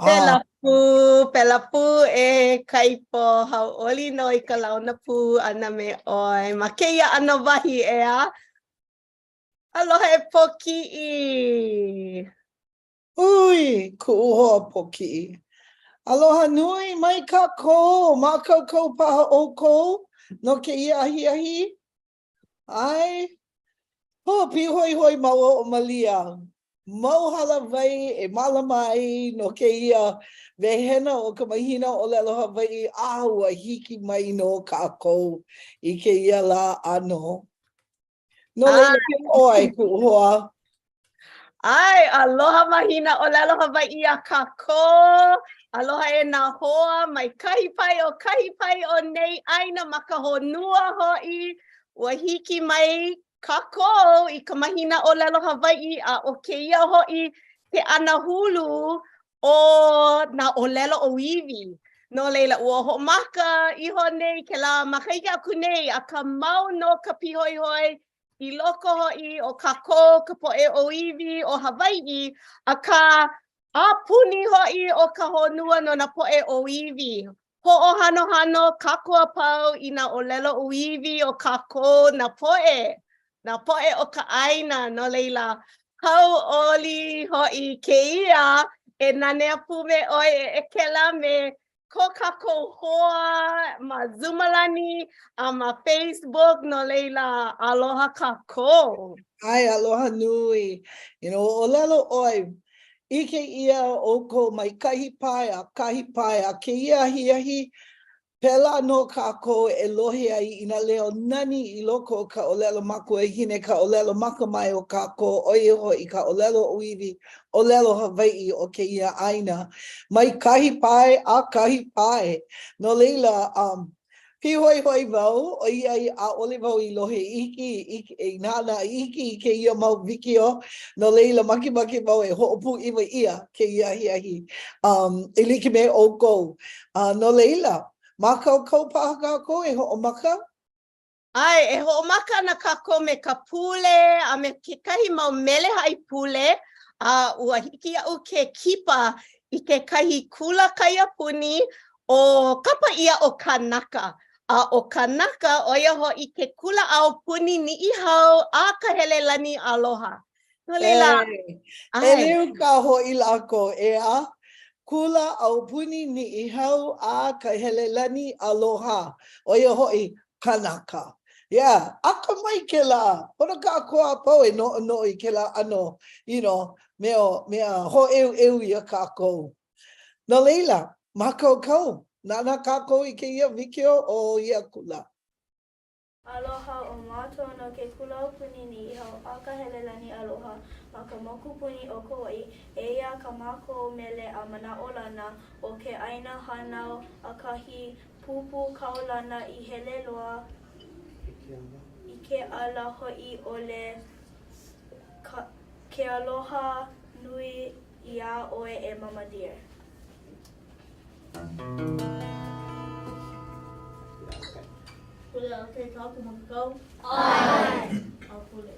Pēlā pū, pēlā pū e Kaipo, hauʻoli nō i ka launa pū ʻana me ʻoe ma kēia ʻano wahi, ʻeā? Aloha e Pōkiʻi! Hui, kuʻu hoa Pōkiʻi. Aloha nui mai kākou! Mākaukau paha ʻoukou no kēia ahiahi? ʻAe. Hō, pīhoihoi māua ʻo Malia. Mau hālāwai e mālama ai no kēia wehena o ka mahina ʻōlelo Hawaiʻi a ua hiki mai nō kākou i kēia lā ʻānō. No laila, pehea ʻoe, kuʻu hoa? ʻAe, aloha mahina ʻōlelo Hawaiʻi iā kākou. Aloha e nā hoa mai kahi pae o kahi pae o nei ʻāina ma ka honua hoʻi. Ua hiki mai kākou i ka mahina ʻōlelo Hawaiʻi a ʻo kēia hoʻi ke anahulu o nā ʻōlelo ʻōiwi. No laila, ua hoʻomaka iho nei kēlā makahiki aku nei, akā mau nō ka pīhoihoi i loko hoʻi o kākou ka poʻe ʻōiwi o Hawaiʻi, akā, a puni hoʻi o ka honua no nā poʻe ʻōiwi. Hoʻohanohano kākou a pau i nā ʻōlelo ʻōiwi o kākou nā poʻe, nā poʻe o ka ʻāina, no laila, hauʻoli hoʻi kēia e nanea pū me ʻoe e ʻEkela me ko kākou hoa ma Zumalani a ma Facebook, no laila, aloha kākou. ʻAe, aloha nui. You know, ʻōlelo ʻoe, ʻike ʻia ʻoukou mai kahi pae a kahi pae a kēia ahiahi, pēlā nō kākou e lohe ai i nā leo nani i loko o ka ʻōlelo makuahine, ka ʻōlelo makamae o kākou, ʻo ia hoʻi ka ʻōlelo ʻōiwi, ʻōlelo Hawaiʻi o kēia ʻāina, mai kahi pae a kahi pae. No laila, um, pīhoihoi wau, ʻoiai ʻaʻole wau i lohe iki, i nānā iki i kēia mau wikiō, no laila, makemake wau e hoʻopūʻiwa ʻia kēia ahiahi um, e like me ʻoukou. Uh, no laila, mākaukau paha kākou e hoʻomaka? ʻAe, e hoʻomaka ana kākou me ka pule a me kekahi mau mele haipule, a ua hiki iaʻu ke kipa i kekahi kula kaiapuni o kapa ʻia ʻo Kanaka. A ʻo Kanaka, ʻo ia hoʻi ke kula aupuni Niʻihau a Kahelelani Aloha. No laila, ʻae. ʻEleu kā hoʻi lākou, ʻeā? Kula aupuni Niʻihau a Kahelelani Aloha, ʻo ia hoʻi Kanaka. Yeah, akamai kēlā. Pono kākou a pau e noʻonoʻo i kēlā ʻano, you know, mea, mea hōʻeuʻeu iā kākou. No laila, mākaukau, nānā kākou i kēia wikiō o ia kula. Aloha, ʻo mākou no ke Kula Aupuni Niʻihau a Kahelelani Aloha ma ka mokupuni o Kauaʻi. Eia kā mākou mele a manaʻolana o ke ʻāina hānau a kahi pūpū kaulana i hele loa i ke ala hoʻi ʻole ke aloha nui iā ʻoe e Mama Dear. Pule okay kākou makakau? ʻAe. A pule.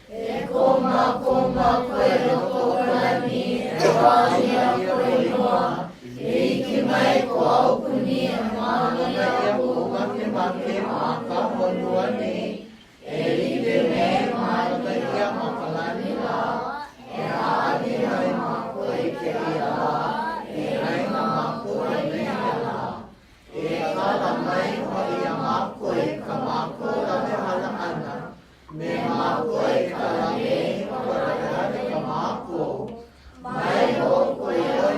E ko mākou Makua i loko o ka lani, e hoʻāla ʻia kou inoa, E hiki mai kou aupuni, e mālama ʻia kou makemake ma ka honua nei, E like me e mālama ʻia ma ka lani lā, e hāʻawi mai mākou i kēia lā i ʻai na mākou i nēia lā. E kala mai hoʻi iā mākou i kā mākou lawehala ʻana, me mākou i kala nei i ka lawelawe iā mākou. Mai hoʻokoe ʻoe.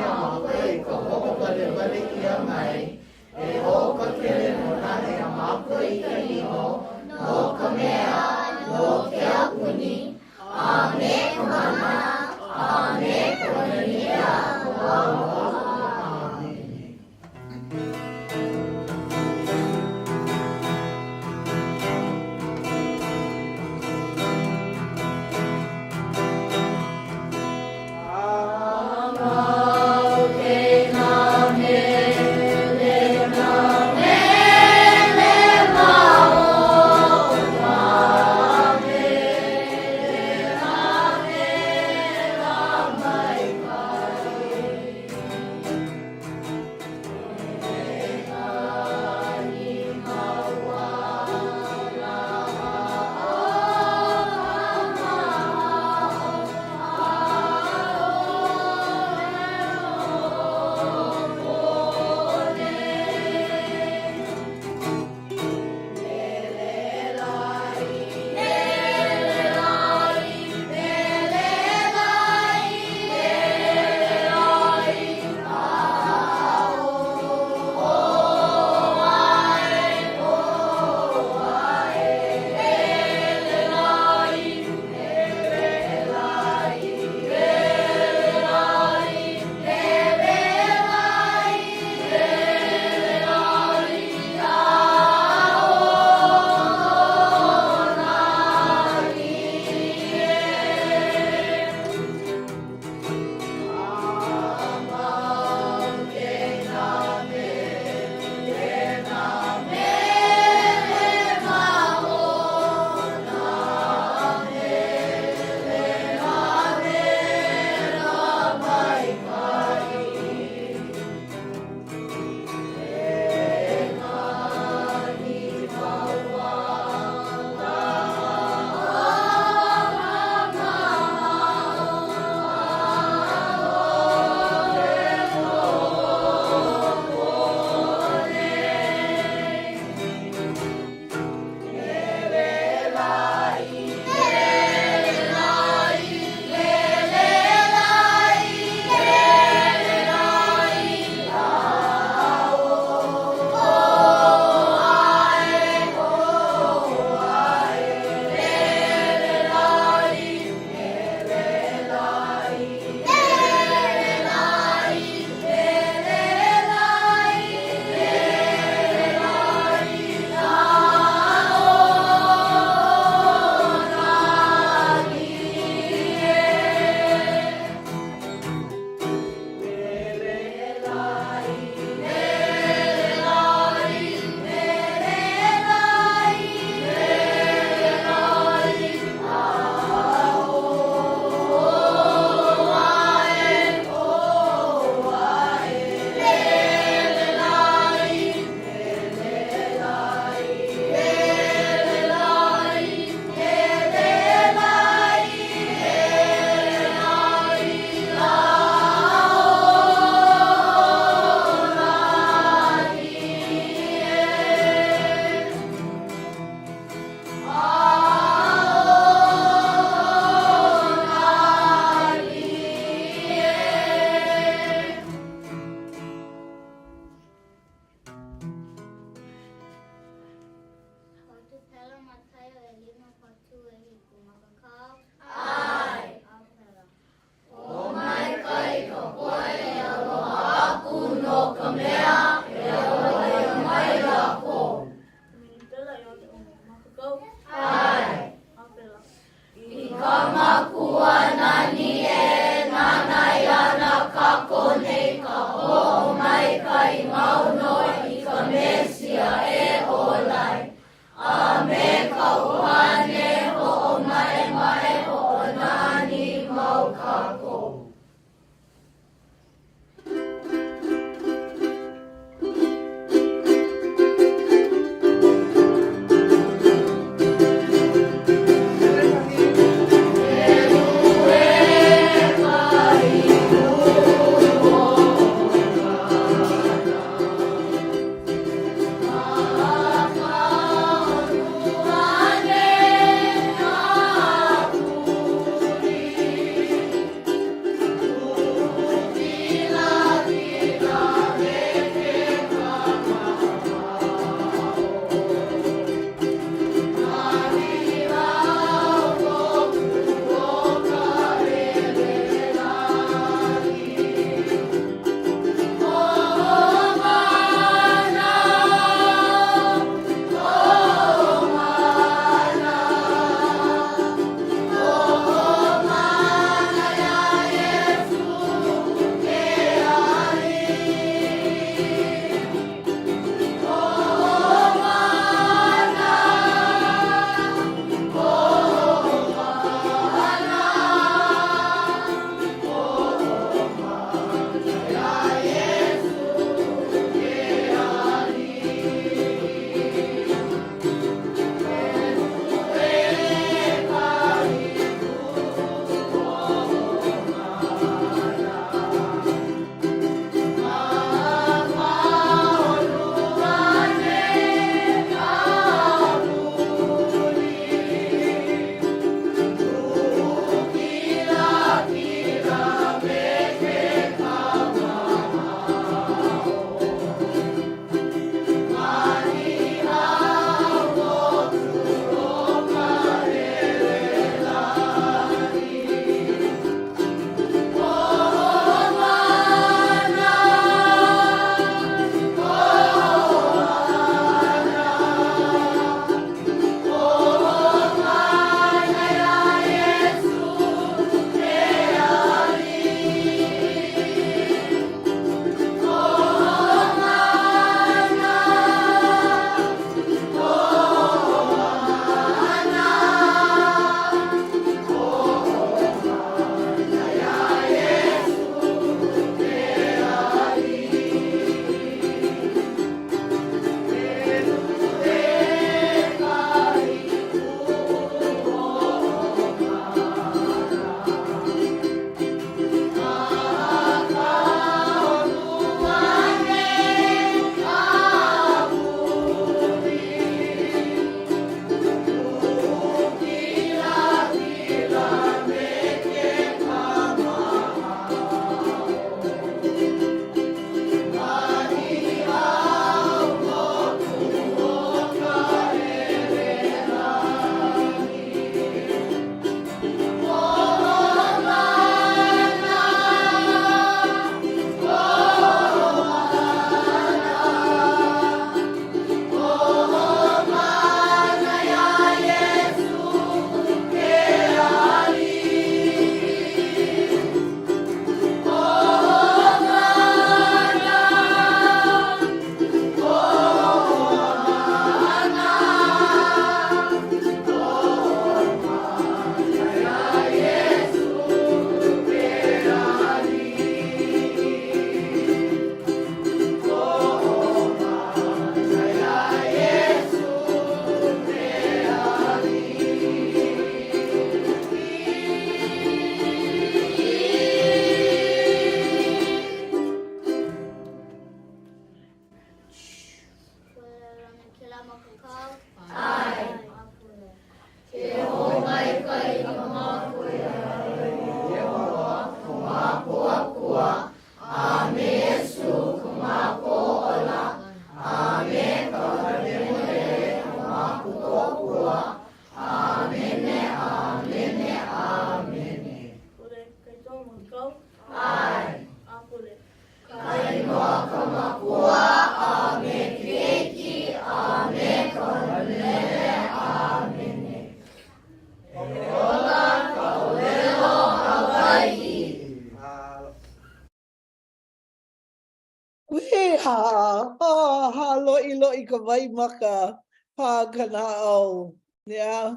Oh, hāloʻiloʻi ka waimaka, pā ka naʻau. Yeah.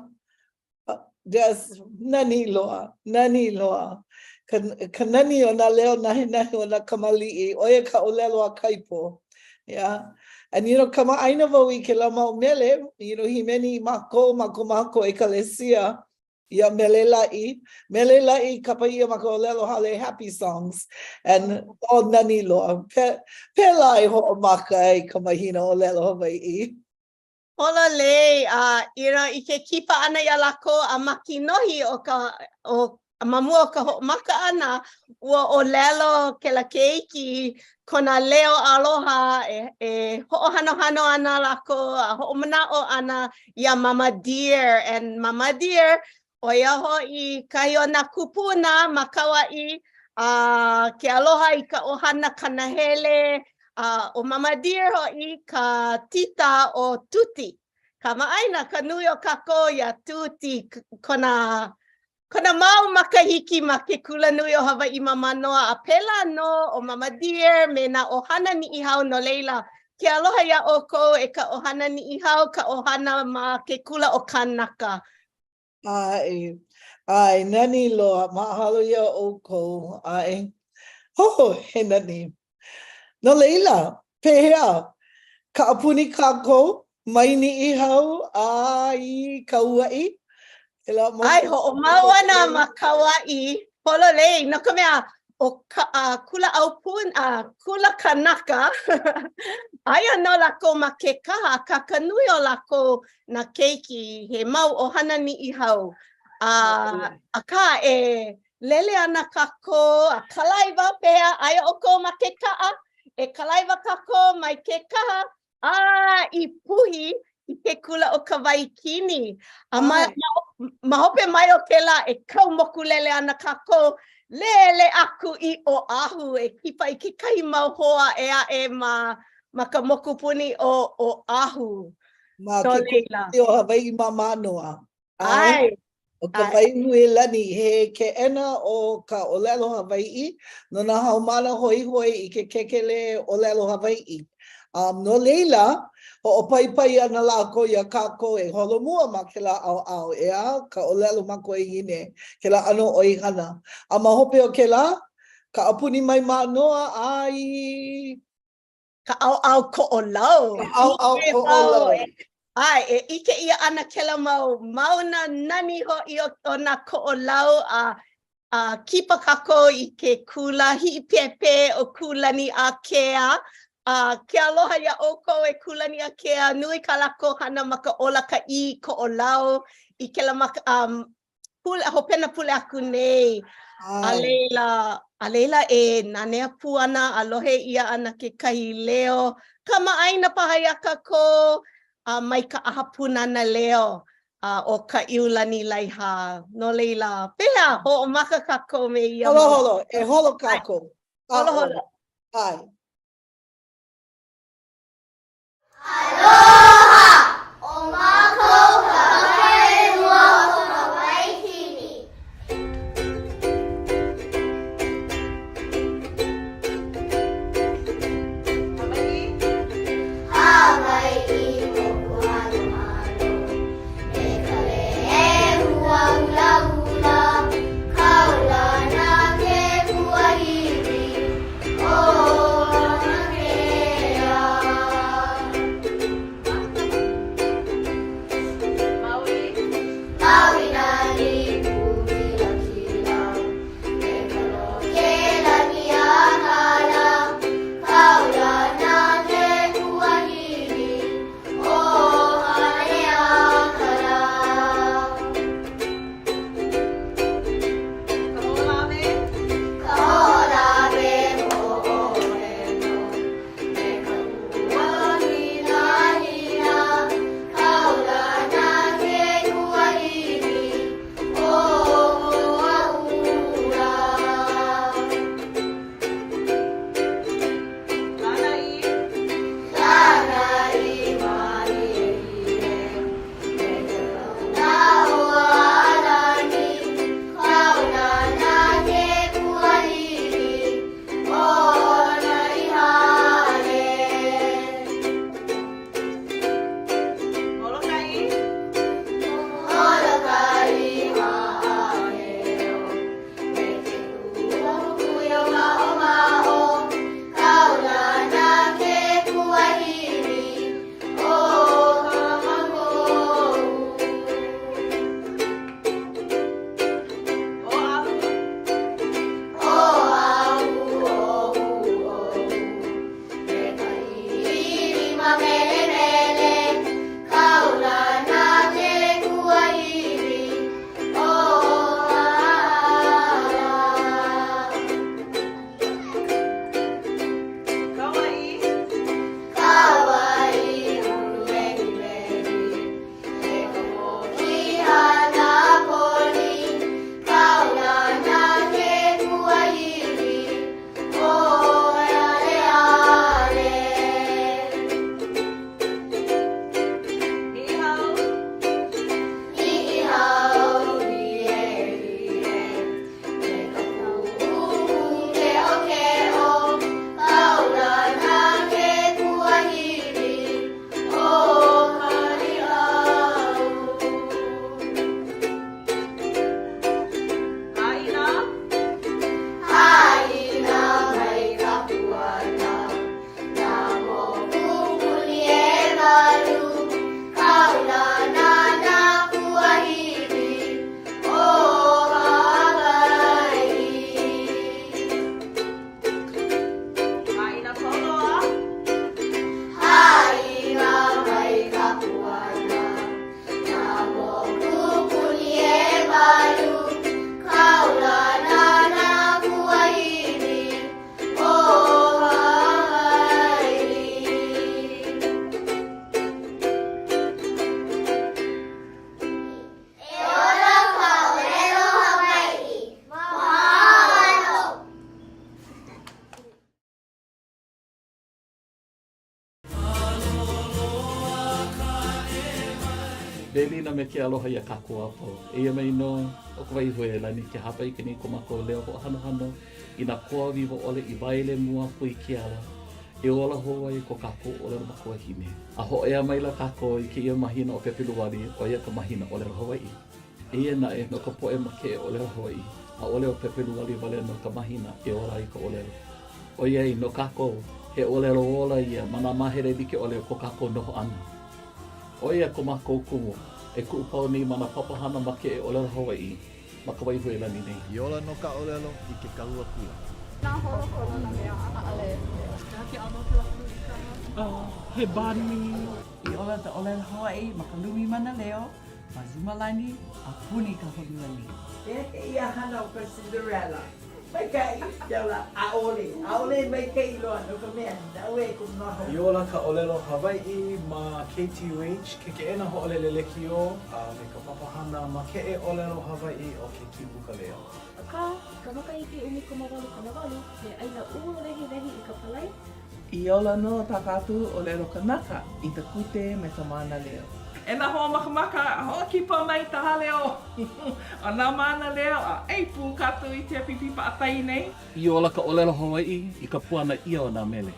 Just nani loa, nani loa. Ka, ka nani o nā leo nahenahe o nā kamaliʻi, ʻo ia ka ʻōlelo a Kaipo. Yeah. And you know, kamaʻāina wau i kēlā mau mele, you know, hīmeni mākou ma ko mākou ʻekalesia, ia mele laʻi, mele laʻi kapa ʻia ma ka ʻōlelo haole happy songs. And oh, nani loa. Pe, pēlā e hoʻomaka ai ka mahina ʻōlelo Hawaiʻi. Pololei, a you know, i ke kipa ʻana iā lākou a ma kinohi o ka, o, ma mua o ka hoʻomaka ʻana, ua ʻōlelo kēlā keiki kona leo aloha e, e hoʻohanohano ana lākou a hoʻomanaʻo ana iā Mama Deer and Mama Deer, ʻo ia hoʻi kahi o nā kūpuna ma Kauaʻi, a ke aloha i ka ʻohana Kanahele, a ʻo Mama Deer hoʻi ka tita o Tuti. Kamaʻāina ka nui o kākou iā Tuti, kona kona mau makahiki ma ke Kulanui o Hawaiʻi ma Mānoa, a pēlā nō ʻo Mama Deer me nā ʻohana Niʻihau no laila, ke aloha iā ʻoukou e ka ʻohana Niʻihau, ka ʻohana ma ke kula ʻo Kānaka. ʻAe, ʻae, nani loa, mahalo iā ʻoukou, ʻae. Ho, he nani. No laila, pehea, kaʻapuni kākou mai Niʻihau a i Kauaʻi? ʻAe, hoʻomau ana ma Kauaʻi, pololei, no ka mea, ʻo ka uh, kula aupuni, uh, kula kanaka, aia nō lākou ma Kekaha, akā ka nui o lākou nā keiki, he mau ʻohana Niʻihau. Uh, akā, e lele ana kākou a kalaiwa, pehea, aia ʻoukou ma ke kaʻa, e kalaiwa kākou mai Kekaha a i Puhi i ke kula o Kawaikini. A ma, ma, ma hope mai o kēlā e kau mokulele ana kākou, lele aku i Oʻahu e kipa i kekahi mau hoa ʻē aʻe ma, ma ka mokupuni o Oʻahu. Ma ke Kulanui o Hawaiʻi ma Mānoa. ʻAe. ʻO Kawaihuelani, he keʻena o ka ʻōlelo Hawaiʻi no nā haumāna hoihoi i ke kēkelē ʻōlelo Hawaiʻi. Um, no laila, hoʻopaipai ana lākou iā kākou e holomua ma kēlā ʻaoʻao, ʻeā, ka ʻōlelo makuahine, kēlā ʻano ʻoihana. A ma hope o kēlā, kaʻapuni mai Mānoa a i Ka ʻaoʻao Koʻolau. Ka ʻaoʻao Koʻolau. ʻAe, e ʻike ʻia ana kēlā mau mauna nani hoʻi o, o nā Koʻolau a a kipa kākou i ke kula hiʻipēpē ʻo Kūlaniākea. A ke aloha iā ʻoukou e Kūlaniākea, nui kā lākou hana ma ka ola kaʻī Koʻolau i kēlā maka, um, pule, hopena pule aku nei. A laila, a laila e nanea pū ana a lohe ʻia ana kekahi leo kamaʻāina paha iā kākou a mai ka ʻAha Pūnana Leo a ʻo Kaʻiulani Laihā. No laila, pehea, hoʻomaka kākou me ia mau. Holoholo, e holo kākou. Holoholo. ʻAe. Aloha! ʻO mākou ka Paelua o Kawaikini. Hawaiʻi moku hanohano Me ka lehua hulahula Kaulana ke kuahiwi ʻO Mauna Kea. me ke aloha iā kākou a pau. Eia mai nō ʻo Kawaihuelani ke hāpai aku nei i ko mākou leo hoʻohanohano i nā koa wiwo ʻole i waele mua aku i ke ala e ola hou ai ko kākou ʻōlelo makuahine. A hōʻea maila kākou i kēia mahina ʻo Pepeluali, ʻo ia ka mahina ʻōlelo Hawaiʻi. Eia naʻe, no ka poʻe makeʻe ʻōlelo Hawaiʻi, ʻaʻole ʻo Pepeluali wale nō ka mahina e ola ai ka ʻōlelo. ʻOiai, no kākou, he ʻōlelo ola ia ma nā māhele like ʻole o ko kākou noho ʻana. ʻO ia ko mākou kumu e kuʻupau nei ma nā papahana makeʻe ʻōlelo Hawaiʻi ma Kawaihuelani nei. I ola nō ka ʻōlelo i ke kahua kula. Nā holoholona mea ʻaʻale. He aha ke ʻano o kēlā pulu i ka? He banh mi. I ola ka ʻōlelo Hawaiʻi ma ka lumi mānaleo, ma Zumalani, a puni ka honua nei. Pehea kēia hana o ka Cinderella? Maikaʻi, kēlā, ʻaʻole. ʻAʻole maikaʻi loa, no ka mea, naue ko noho. I ola ka ʻōlelo Hawaiʻi ma KTUH, ke keʻena hoʻolele lekiō, a me ka papahana makeʻe ʻōlelo Hawaiʻi o ke Kīpuka Leo. Akā, i ka makahiki 18 88, he ʻāina uluwehiwehi i ka palai, I ola nō tā kātou ʻōlelo kanaka i ka kute me ka mānaleo. E nā hoa makamaka, hoʻokipa mai i ka hale o o nā mānaleo a ʻai pū kātou i kēia pipi paʻakai nei. I ola ka ʻōlelo Hawaiʻi i ka puana ʻia o nā mele.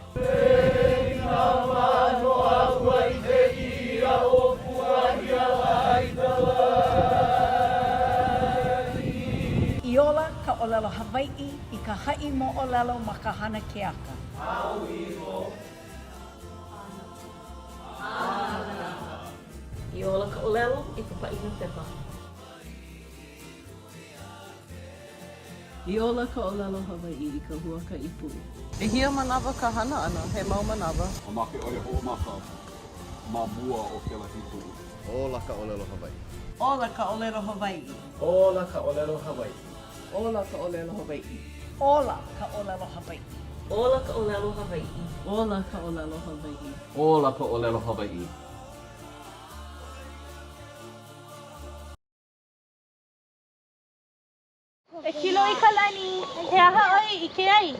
I ola ka ʻōlelo Hawaiʻi i ka haʻi moʻolelo ma ka hana keaka. I ola ka ʻōlelo i ka paʻina pepa. I ola ka ʻōlelo Hawaiʻi i ka huakaʻi pū. ʻEhia manawa ka hana ʻana? He mau manawa. Mamake ʻoe e hoʻomaka ma mua o kēlā hīpuʻu. Ola ka ʻōlelo Hawaiʻi. Ola ka ʻōlelo Hawaiʻi. Ola ka ʻōlelo Hawaiʻi. Ola ka ʻōlelo Hawaiʻi. Ola ka ʻōlelo Hawaiʻi. Ola ka ʻōlelo Hawaiʻi. Ola ka ʻōlelo Hawaiʻi. Ola ka ʻōlelo Hawaiʻi. E kilo i ka lani, he aha ʻoe i ʻike ai?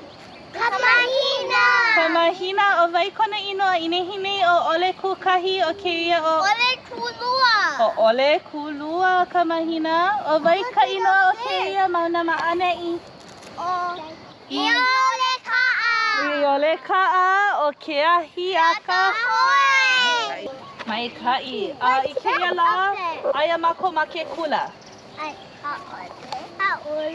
Ka mahina! Ka mahina, ʻo wai kona inoa i nehinei ʻo ʻOlekūkahi ʻo kēia ʻo. ʻOlekūlua. ʻO ʻOlekūlua ka mahina. ʻO wai ka inoa o kēia mauna ma ʻaneʻi? ʻO ʻIolekaʻa. ʻIolekaʻa, ʻo Keahiakahoe. Maikaʻi. A i kēia lā, aia mākou ma ke kula. ʻAʻole.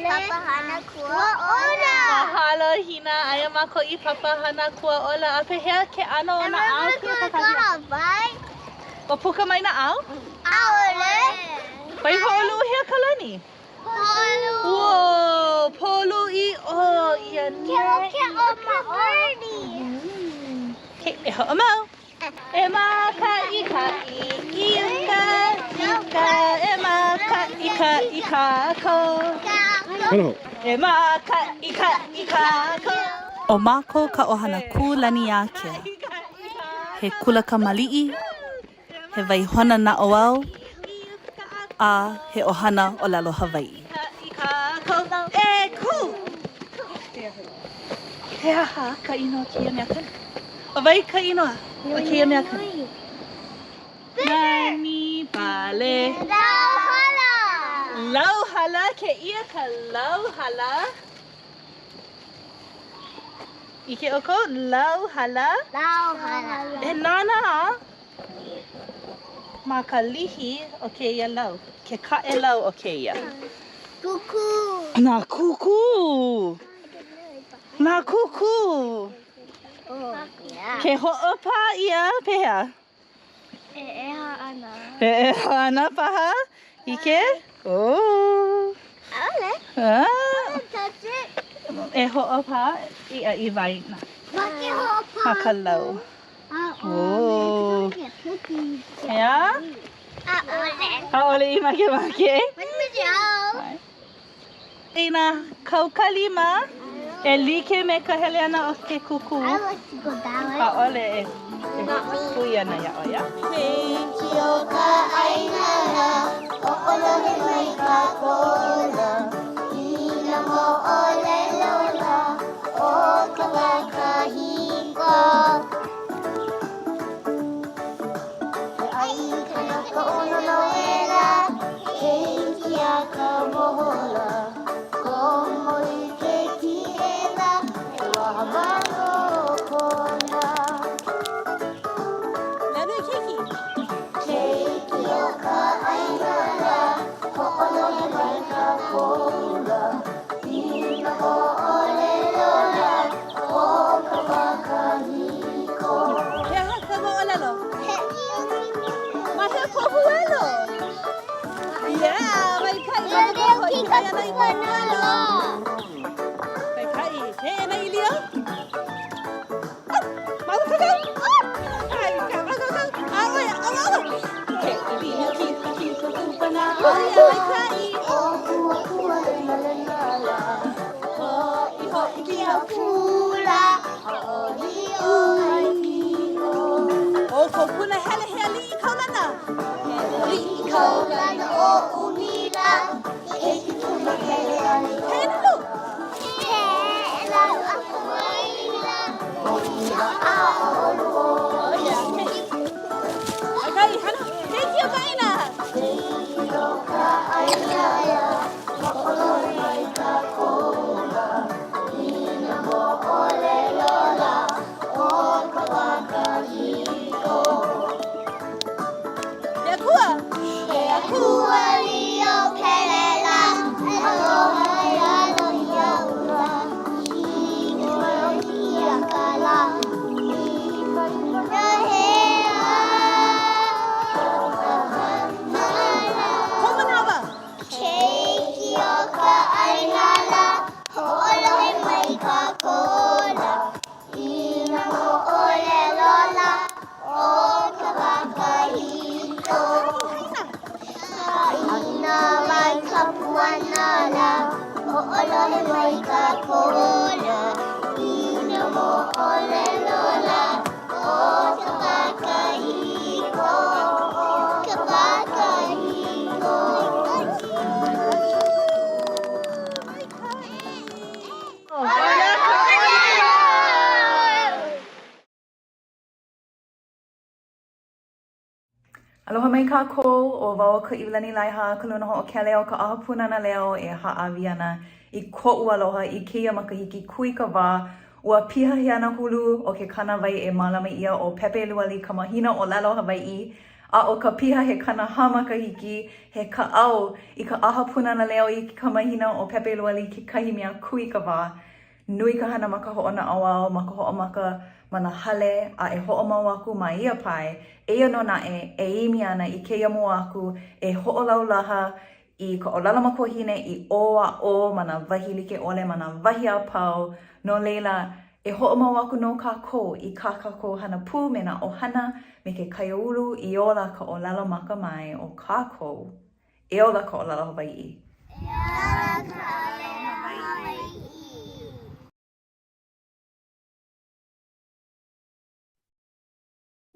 Papahana Kuaola. Mahalo Hina, aia mākou i Papahana Kuaola. A pehea ke ʻano o nā ao kēia kakahiaka? Ua puka mai nā ao? ʻAʻole. Waihoʻoluʻu hea ka lani? Polu. Whoa, polu ʻiʻo ia nei. Keʻokeʻo ma birdie. Okay, e hoʻomau. E mākaʻikaʻi i uka, i uka, e mākaʻikaʻi kākou. E mākaʻikaʻi kākou. ʻO mākou ka ʻohana Kūlaniākea. He kula kamaliʻi, he waihona naʻauao, a he ʻohana ʻōlelo Hawaiʻi. E kū! He aha ka inoa o kēia mea kani? ʻO wai ka inoa o kēia mea kani? Nani pale. Lauhala. Lauhala, kēia ka lauhala. ʻIke ʻoukou, lauhala. Lauhala. E nānā ma ka lihi o kēia lau, ke kaʻe lau o kēia. Kukū. Nā kukū. Nā kukū. Ke hoʻopā ʻia, pehea? E ʻeha ana. E ʻeha ana paha? ʻIke? Oh. ʻAʻole. Ah. Touch it. E hoʻopā ʻia i waena. Ma ke hoʻopā. Ma ka lau. Oh. ʻEā? ʻAʻole. ʻAʻole i makemake. Makemake au. Inā kau ka lima e like me ka hele ʻana o ke kukū. ʻAʻole e hui ana iā ʻoe. Keiki o ka ʻāina lā, hoʻolohe mai kākou lā, i nā moʻolelo lā o ka wā kahiko. E ʻai i kanaka ʻono noela. mai ana i ka lā. Maikaʻi. He ʻena ʻīlio. Aloha mai kākou, ʻo wau ʻo Kaʻiwilani Laeha, ka luna hoʻokele o ka ʻAha Pūnana Leo e hāʻawi ana i koʻu aloha i kēia makahiki kūikawā. Ua piha he anahulu o ke kānāwai e mālama ʻia ʻo Pepeluali ka mahina ʻōlelo Hawaiʻi, a ʻo ka piha he 40 makahiki, he kaʻao i ka ʻAha Pūnana Leo i ka mahina ʻo Pepeluali kekahi mea kūikawā. Nui ka hana ma ka hoʻonaʻauao, ma ka hoʻomaka ma nā hale, a e hoʻomau aku ma ia pae, eia nō naʻe, e ʻimi ana i kēia mua aku e hoʻolaulaha i ka ʻōlelo makuahine i ʻō a ʻō ma nā wahi like ʻole, ma nā wahi a pau. No laila, e hoʻomau aku nō kākou i kā kākou hana pū me nā ʻohana, me ke kaiāulu i ola ka ʻōlelo makamae o kākou. E ola ka ʻōlelo Hawaiʻi. E ola ka ʻōlelo Hawaiʻi.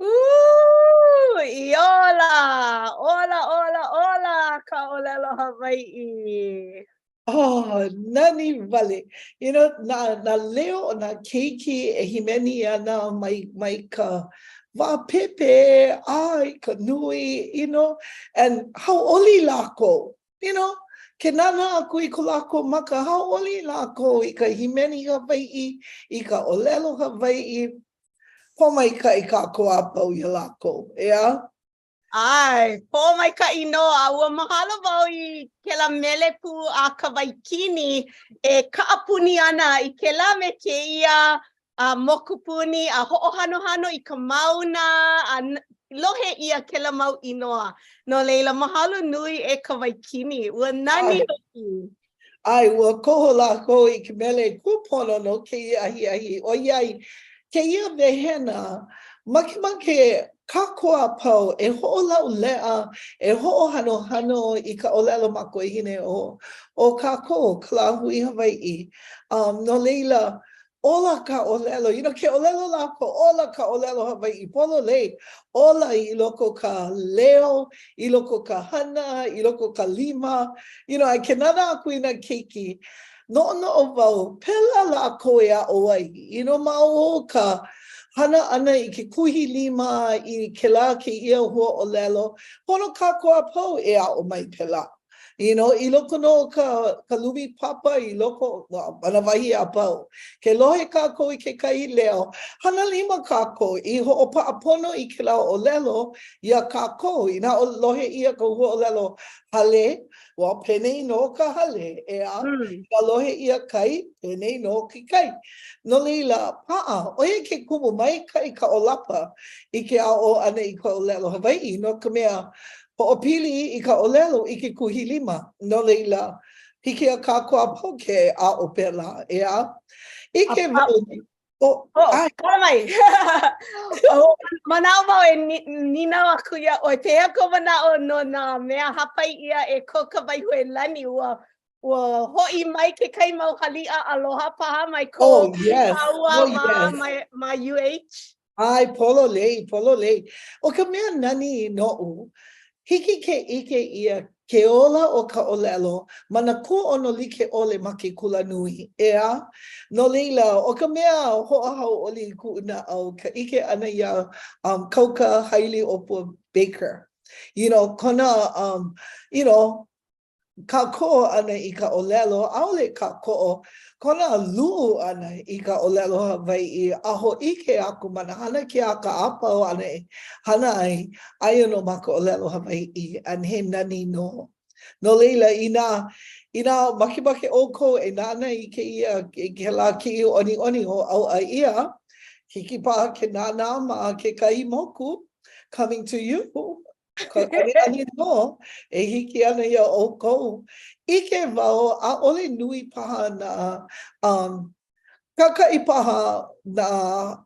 Ooh, i ola! Ola, ola, ola ka ʻōlelo Hawaiʻi. Oh, nani wale. You know, nā, nā leo o nā keiki e hīmeni ana mai, mai ka wā pēpē a i ka nui, you know, and hauʻoli lākou, you know, ke nānā aku i ko lākou maka, hauʻoli lākou i ka hīmeni Hawaiʻi, i ka ʻōlelo Hawaiʻi. Pōmaikaʻi kākou a pau iā lākou, ʻeā? ʻAe, pōmaikaʻi nō, a ua mahalo wau i kēlā mele pū a Kawaikini e kaʻapuni ana i kēlā me kēia a mokupuni a hoʻohanohano i ka mauna a lohe ʻia kēlā mau inoa. No laila, mahalo nui e Kawaikini. Ua nani hoʻi. ʻAe, ua koho lākou i ke mele kūpono no kēia ahiahi, ʻoiai kēia wehena, makemake kākou a pau e hoʻolauleʻa, e hoʻohanohano i ka ʻōlelo makuahine o, o kākou, ka lāhui Hawaiʻi. Um, no laila, Ola ka ʻōlelo, you know, ke ʻōlelo lākou, ola ka ʻōlelo Hawaiʻi, pololei, ola i loko ka leo, i loko ka hana, i loko ka lima, you know, a ke nānā aku i nā keiki, noʻonoʻo wau, pēlā lākou e aʻo ai, you know, ma o ka hana ʻana i ke kuhi lima i kēlā kēia huaʻōlelo, pono kākou a pau e aʻo mai pēlā. You know, i loko nō o ka, ka lumi papa, i loko, well, ma nā wahi a pau. Ke lohe kākou i kekahi leo, hana lima kākou i hoʻopaʻa pono i kēlā ʻōlelo iā kākou. Inā lohe ʻia ka huaʻōlelo hale, well, penei nō ka hale, ʻeā? Mm. Inā lohe ʻia kai, penei nō ke kai. No laila, paʻa, ʻo ia ke kumu maikaʻi ka ʻōlapa i ke aʻo ʻana i ka ʻōlelo Hawaiʻi, no ka mea, Hoʻopili i ka ʻōlelo i ke kuhi lima, no laila, Hiki iā kākou a pau ke aʻo pēlā, ʻeā? ʻIke wau, Oh, oh, kala mai. oh, manaʻo wau e nīnau aku iā ʻoe, pehea kou manaʻo no nā mea hāpai ʻia e ko Kawaihuelani, ua ua hoʻi mai kekahi mau haliʻa aloha paha mai ko oh, yes. kāua oh, ma, yes. ma, ma UH? ʻAe, pololei, pololei. ʻO ka mea nani noʻu, hiki ke ʻike ʻia ke ola o ka ʻōlelo ma nā kūʻono like ʻole ma ke kulanui, ʻeā? No laila, ʻo ka mea hoʻohauʻoli i kuʻu naʻau ka ʻike ʻana iā um, Kauka Hailiʻōpua Baker. You know, kona, um, you know, kākoʻo ʻana i ka ʻōlelo, ʻaʻole kākoʻo, kona luʻu ʻana i ka ʻōlelo Hawaiʻi a hōʻike aku ma nā hana keaka a pau āna e hana ai, aia nō ma ka ʻōlelo Hawaiʻi, and he nani nō. No laila, inā, inā makemake ʻoukou e nānā i kēia, kēlā kiʻi ʻoniʻoni hoʻāuʻa ʻia, hiki paha ke nānā ma kekahi moku, coming to you, Ka ʻaniʻani nō e hiki ana iā ʻoukou. ʻIke wau, ʻaʻole nui paha nā um, kākaʻi paha nā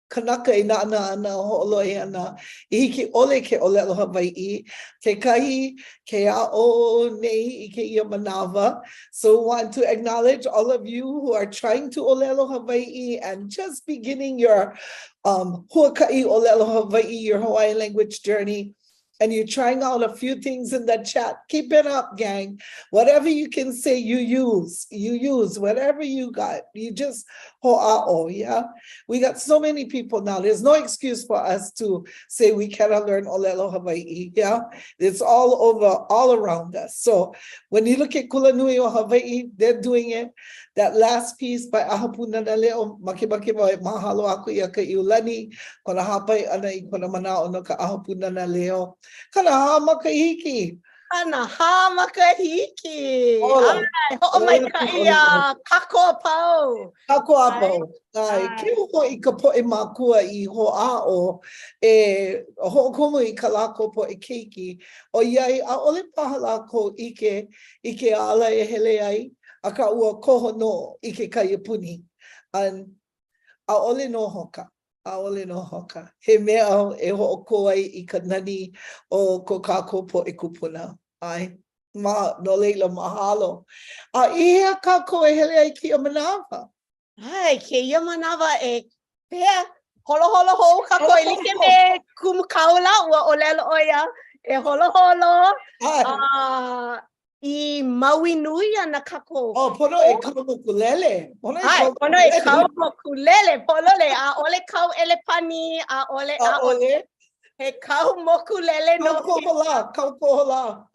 kanaka e nānā ana, hoʻolohe ana, i hiki ʻole ke ʻōlelo Hawaiʻi, kekahi ke aʻo nei i kēia manawa. So want to acknowledge all of you who are trying to ʻōlelo Hawaiʻi and just beginning your um, huakaʻi ʻōlelo Hawaiʻi, your Hawaiian language journey, and you're trying out a few things in the chat, keep it up, gang. Whatever you can say, you use. You use whatever you got. You just ho'a'o, yeah? We got so many people now. There's no excuse for us to say we cannot learn ʻōlelo Hawaiʻi, yeah? It's all over, all around us. So when you look at Kulanui o Hawaiʻi, they're doing it. That last piece by ʻAha Pūnana Leo, makemake wau e mahalo aku iā Kaʻiulani, kona hāpai ʻana i kona manaʻo no ka ʻAha Pūnana Leo. 40 makahiki! 40 makahiki! ʻAe, hoʻomaikaʻi iā kākou a pau. Kākou a pau. ʻAe, keu hoʻi ka poʻe mākua i hoʻāʻo e hoʻokomo i kā lākou poʻe keiki, ʻoiai ʻaʻole paha lākou ʻike i ke ala e hele ai, akā ua koho nō i ke kaiapuni, and ʻaʻole nō hoka, ʻaʻole nō hoka. He mea e hoʻokō ai i ka nani o ko kākou poʻe kūpuna. ʻAe, ma, no laila, mahalo. A i hea kākou e hele ai kēia manawa? ʻAe, kēia manawa e pehea, holoholo hou kākou e like me Kumu Kaula, ua ʻōlelo ʻo ia, e holoholo, a i Maui nui ana kākou. Oh, pono e kau mokulele. Pono e kau pono e kau mokulele, pololei, ʻaʻole kau ʻelepani, ʻaʻole, ʻaʻole. He kau mokulele nō. Kau koholā, kau koholā.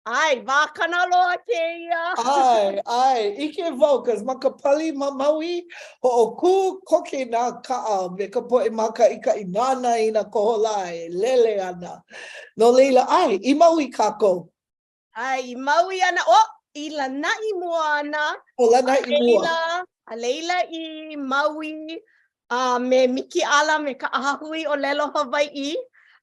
ʻAe, wā kanaloa kēia. ʻAe, ʻae, ʻike wau, cause ma ka pali ma Maui, hoʻokū koke nā kaʻa me ka poʻe mākaʻikaʻi nānā i nā koholā e lele ana. No laila, ʻae, i Maui kākou. ʻAe, i Maui ana, oh, i Lānaʻi mua ana. ʻO Lānaʻi mua. A laila i Maui, a me Mikiʻala me ka ʻAhahui ʻŌlelo Hawaiʻi,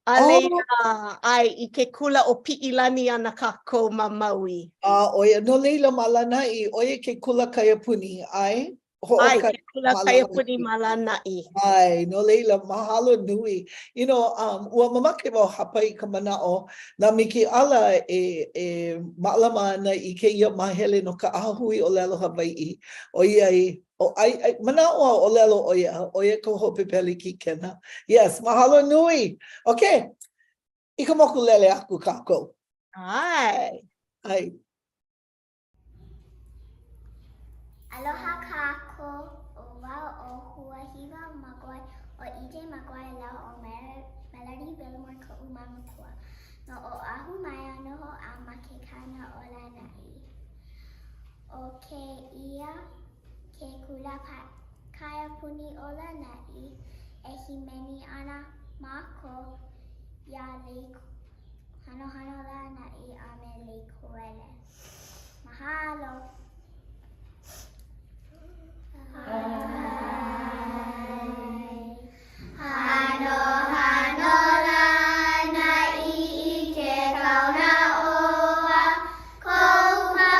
a laila, ʻae, i ke kula ʻo Piʻilani ana kākou ma Maui. A ʻo ia, no laila ma Lānaʻi, ʻo ia ke kula kaiapuni, ʻae? ʻAe, ke kula kaiapuni ma Lānaʻi. ʻAe, no laila, mahalo nui. You know, um, ua mamake wau hāpai i ka manaʻo na Mikiʻala e, e mālama ana i kēia māhele no ka ʻAhahui ʻŌlelo Hawaiʻi, ʻoiai, ʻO ai, ai, manaʻo a ʻōlelo ʻo ia, ʻo ia ka hope pelekikena. Yes, mahalo nui. Okay, i ka mokulele aku kākou. ʻAe. ʻAe. Aloha kākou, ʻo wau ʻo Huahiwa Maguire, ʻo EJ Maguire lāua ʻo Melody Billimore koʻu mau makua. No Oʻahu mai a noho au ma ke kaona o Lānaʻi. ʻO kēia ke kula kaiapuni o Lānaʻi e hīmeni ana mākou iā Lei Hanohano Lānaʻi a me Lei Koele. Mahalo! Hanohano Lānaʻi i ke kaona ʻo kou mau.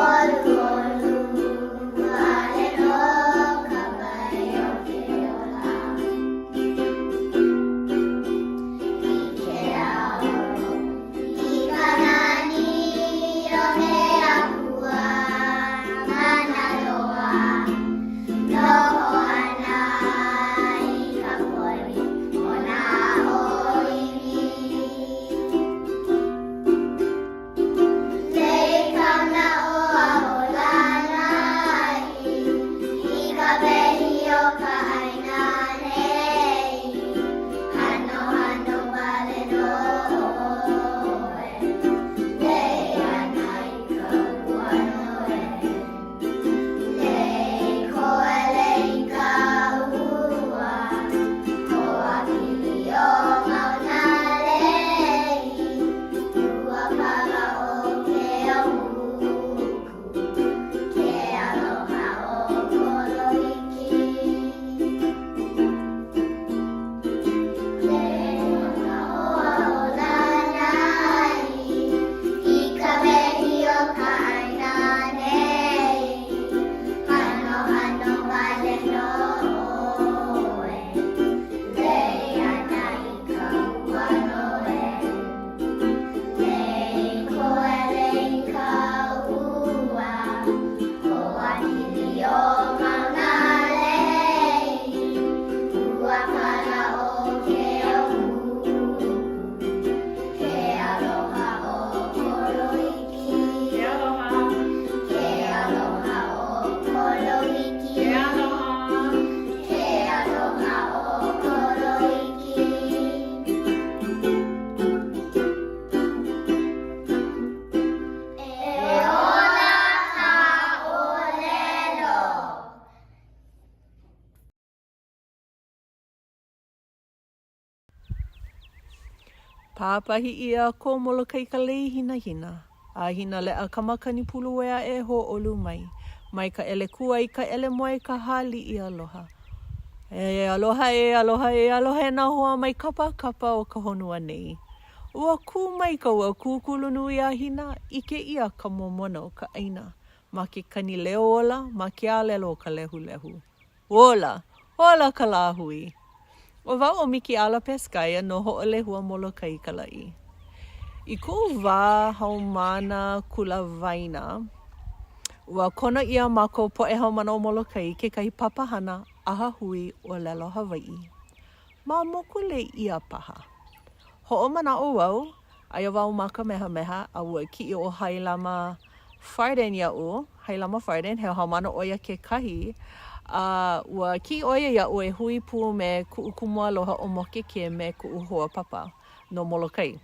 ʻOluʻolu wale nō ka wai o ke ola. I ke ao, i ka nani o ke Akua mana loa, noho ana i ka poli o nā ʻōiwi. Lei kaunaʻo a Holanaʻi i ka wehi o ka ʻāina nei. Hanohano wale nō ʻoe, lei ana i ka ua noe. Lei koele i ka ua, hoapili o Maunalei, ua kala o Keauku, ke aloha o Koloiki. Lei manaʻo a Holanaʻi i ka wehi o ka ʻāina nei. Hanohano wale nō ʻoe, lei ana i ka ua noe. Lei koele i ka ua, hoapili o Maunalei, ua kala o Keauku, ke aloha o Koloiki. Ke aloha. Ke aloha o Koloiki. Ke aloha. Ke aloha o Koloiki. E ola ka ʻōlelo. Pāpahi ʻia ko Molokai ka lei hinahina, a hina leʻa ka makani puluea e hōʻolu mai, mai ka ʻelekua i ka ʻelemoe ka hāliʻi aloha. E aloha e aloha e aloha e nā hoa mai kapa a kapa o ka honua nei. Ua kū mai ka ua kūkulu nui a Hina, ʻike ʻia ka momona o ka ʻāina ma ke kani leo ola ma ke alelo o ka lehulehu. Ola! Ola ka lāhui! ʻO wau ʻo Mikiʻala Pescaia no Hoʻolehua Molokai ka laʻi. I koʻu wā haumāna kula waena, ua kono ʻia mākou poʻe haumāna o Molokai i kekahi papahana ʻahahui ʻōlelo Hawaiʻi. Ma Mokulēʻia paha. Hoʻomanaʻo wau, aia wau ma Kamehameha a ua kiʻi ʻo Hailama Farden iaʻu, Hailama Farden, he haumāna ʻo ia kekahi, a ua kiʻi ʻo ia iaʻu e hui pū me kuʻu kumu aloha ʻo Moke Kim me kuʻu hoa papa no Molokai.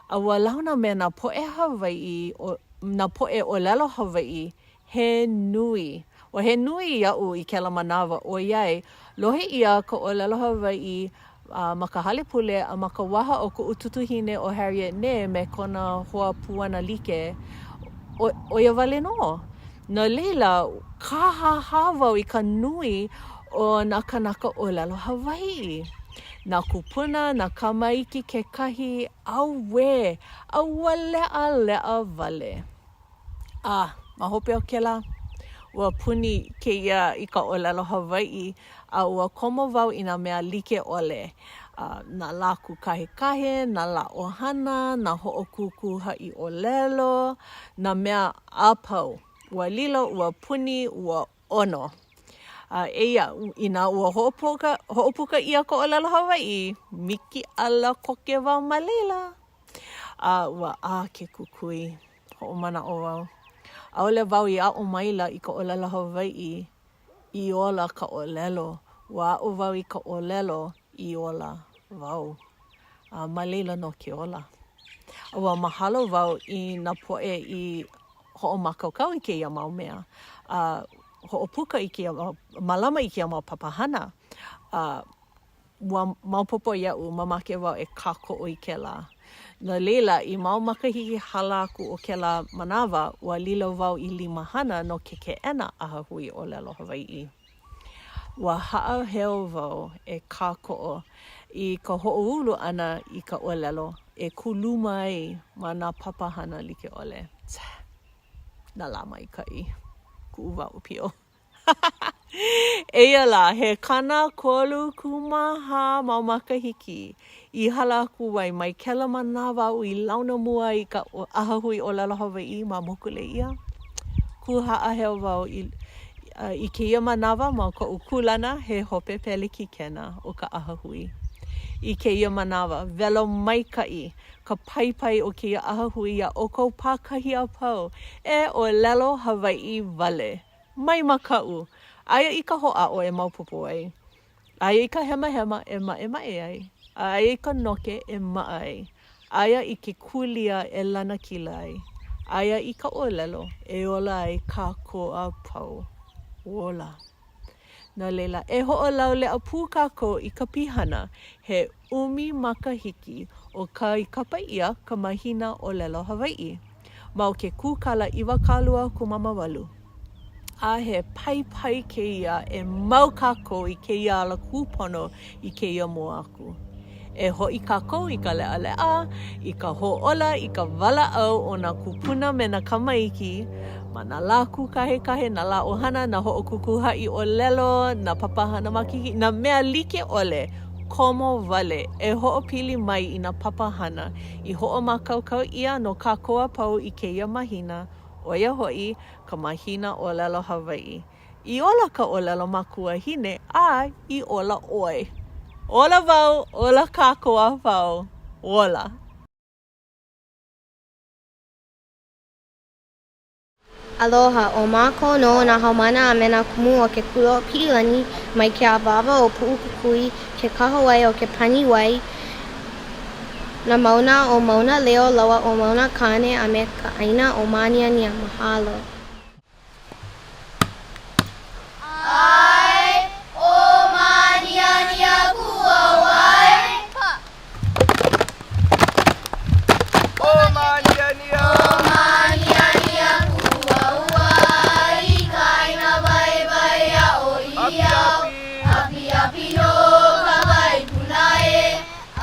A ua launa me nā poʻe Hawaiʻi, nā poʻe ʻōlelo Hawaiʻi he nui. Ua he nui iaʻu i kēlā manawa ʻoiai lohe ʻia ka ʻōlelo Hawaiʻi ma ka hale pule a ma ka waha o kuʻu tutuhine ʻo Harriet Ne me kona hoa puana like, ʻo ia wale nō. No laila, kāhāhā wau i ka nui o nā kānaka ʻōlelo Hawaiʻi. Nā kūpuna, nā kamaiki kekahi, auē! A ua leʻaleʻa wale. A ma hope o kēlā, ua puni kēia i ka ʻōlelo Hawaiʻi, a ua komo wau i nā mea like ʻole, nā lā kūkahekahe, nā lā ʻohana, nā hoʻokūkū haʻi ʻōlelo, nā mea a pau. Ua lilo, ua puni, ua ʻono. A eia, inā ua hoʻopuka, hoʻopuka ʻia ka ʻōlelo Hawaiʻi, mikiʻala koke wau ma laila. A ua ʻā ke kukui. Hoʻomanaʻo wau. ʻAʻole wau i aʻo maila i ka ʻōlelo Hawaiʻi i ola ka ʻōlelo. Ua aʻo wau i ka ʻōlelo i ola wau. A ma laila nō ke ola. A ua mahalo wau i nā poʻe i hoʻomākaukau i kēia mau mea, a hoʻopuka i kēia mau, mālama i kēia mau papahana. A ua maopopo iaʻu, mamake wau e kākoʻo i kēlā. No laila, i mau makahiki hala aku o kēlā manawa, ua lilo wau i limahana no ke keʻena ʻahahui ʻōlelo Hawaiʻi. Ua haʻaheo wau e kākoʻo i ka hoʻoulu ʻana i ka ʻōlelo e kūluma ai ma nā papahana like ʻole. Nā lā maikaʻi. Kuʻu wā ʻōpio. Eia lā, he 34 mau makahiki i hala aku ai mai kēlā manawa aʻu i launa mua ai i ka ʻAhahui ʻŌlelo Hawaiʻi ma Mokulēʻia. Kū haʻaheo wau i, i kēia manawa ma koʻu kūlana he hope pelekikena o ka ʻahahui. I kēia manawa, welo maikaʻi ka paipai o kēia ʻahahui iā ʻoukou pākahi a pau e ʻōlelo Hawaiʻi wale. Mai makaʻu! Aia i ka hoʻāʻo e maopopo ai. Aia i ka hemahema e maʻemaʻe ai. A aia i ka noke e maʻa ai. Aia i ke kūlia e lanakila ai. Aia i ka ʻōlelo e ola ai kākou a pau. Ola. No laila, e hoʻolauleʻa pū kākou i ka pihana he ʻumi makahiki o ka i kapa ʻia ka mahina ʻōlelo Hawaiʻi ma o ke kūkala 28. A he paipai kēia e mau kākou i kēia ala kūpono i kēia mua aku. E hoʻi kākou i ka leʻaleʻa, i ka hōʻola, i ka walaʻau o nā kūpuna me nā kama iki, ma nā lā kūkahekahe, nā lā ʻohana, nā hoʻokūkū haʻi ʻōlelo, nā papahana makahiki, nā mea like ʻole, komo wale e hoʻopili mai i nā papahana i hoʻomākaukau ʻia no kākou a pau i kēia mahina, ʻo ia hoʻi ka mahina ʻōlelo Hawaiʻi. I ola ka ʻōlelo makuahine a i ola ʻoe. Ola wau, ola kākou a pau. Ola. Aloha, ʻo mākou nō nā haumāna a me nā kumu o ke kula o Piʻilani mai ke awāwa o Puʻukukui, ke kahawai o ke pani wai, nā mauna ʻo Mauna Leo lāua ʻo Mauna Kāne a me ka ʻāina ʻo Māniania. Mahalo. ʻAe, ʻo Māniania Kuauai. ʻO Māniania. ʻO Māniania Kuauai i ka ʻāina waiwai aʻo i au. Apiapi nō ka wai puna e.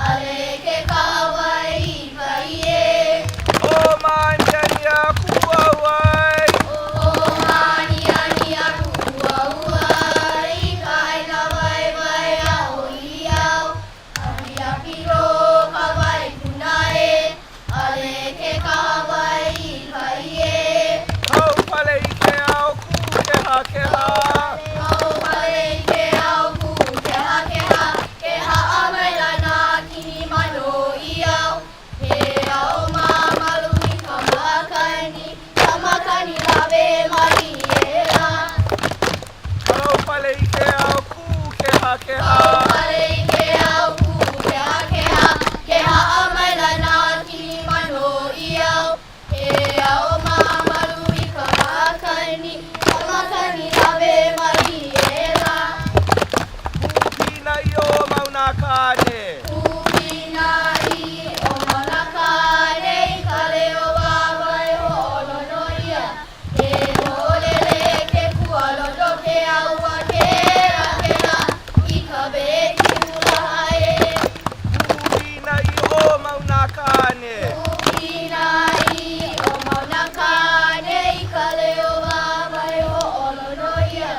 Ale ke kahawai i ka ie. ʻO Māniania Kuauai. ʻO Māniania Kuauai i ka ʻāina waiwai aʻo i au. Apiapi nō ka wai puna e. Ale ke kahawai i ka ie. Kau pale i ke ao kūkehakeha. Kau pale i ke ao kūkehakeha. Ke haʻa maila nā kini manō i au, he ao māmalu i ka makani, ka makani lawe mālie lā. Kau pale i ke ao kūkehakeha. Kau pale i ke ao kūkehakeha, ke haʻa maila nā kini manō i au, He ao māmalu i ka makani, ka makani lawe mālie lā. Kūpīnaʻi o Mauna Kāne. Kūpīnaʻi o Mauna Kāne i ka leo wāwae hoʻolono ʻia. He hoʻolele ke kualono ke au a kelakela i ka weki ulaha e. Kūpīnaʻi o Mauna Kāne. Kūpīnaʻi o Mauna Kāne i ka leo wāwae hoʻolono ʻia.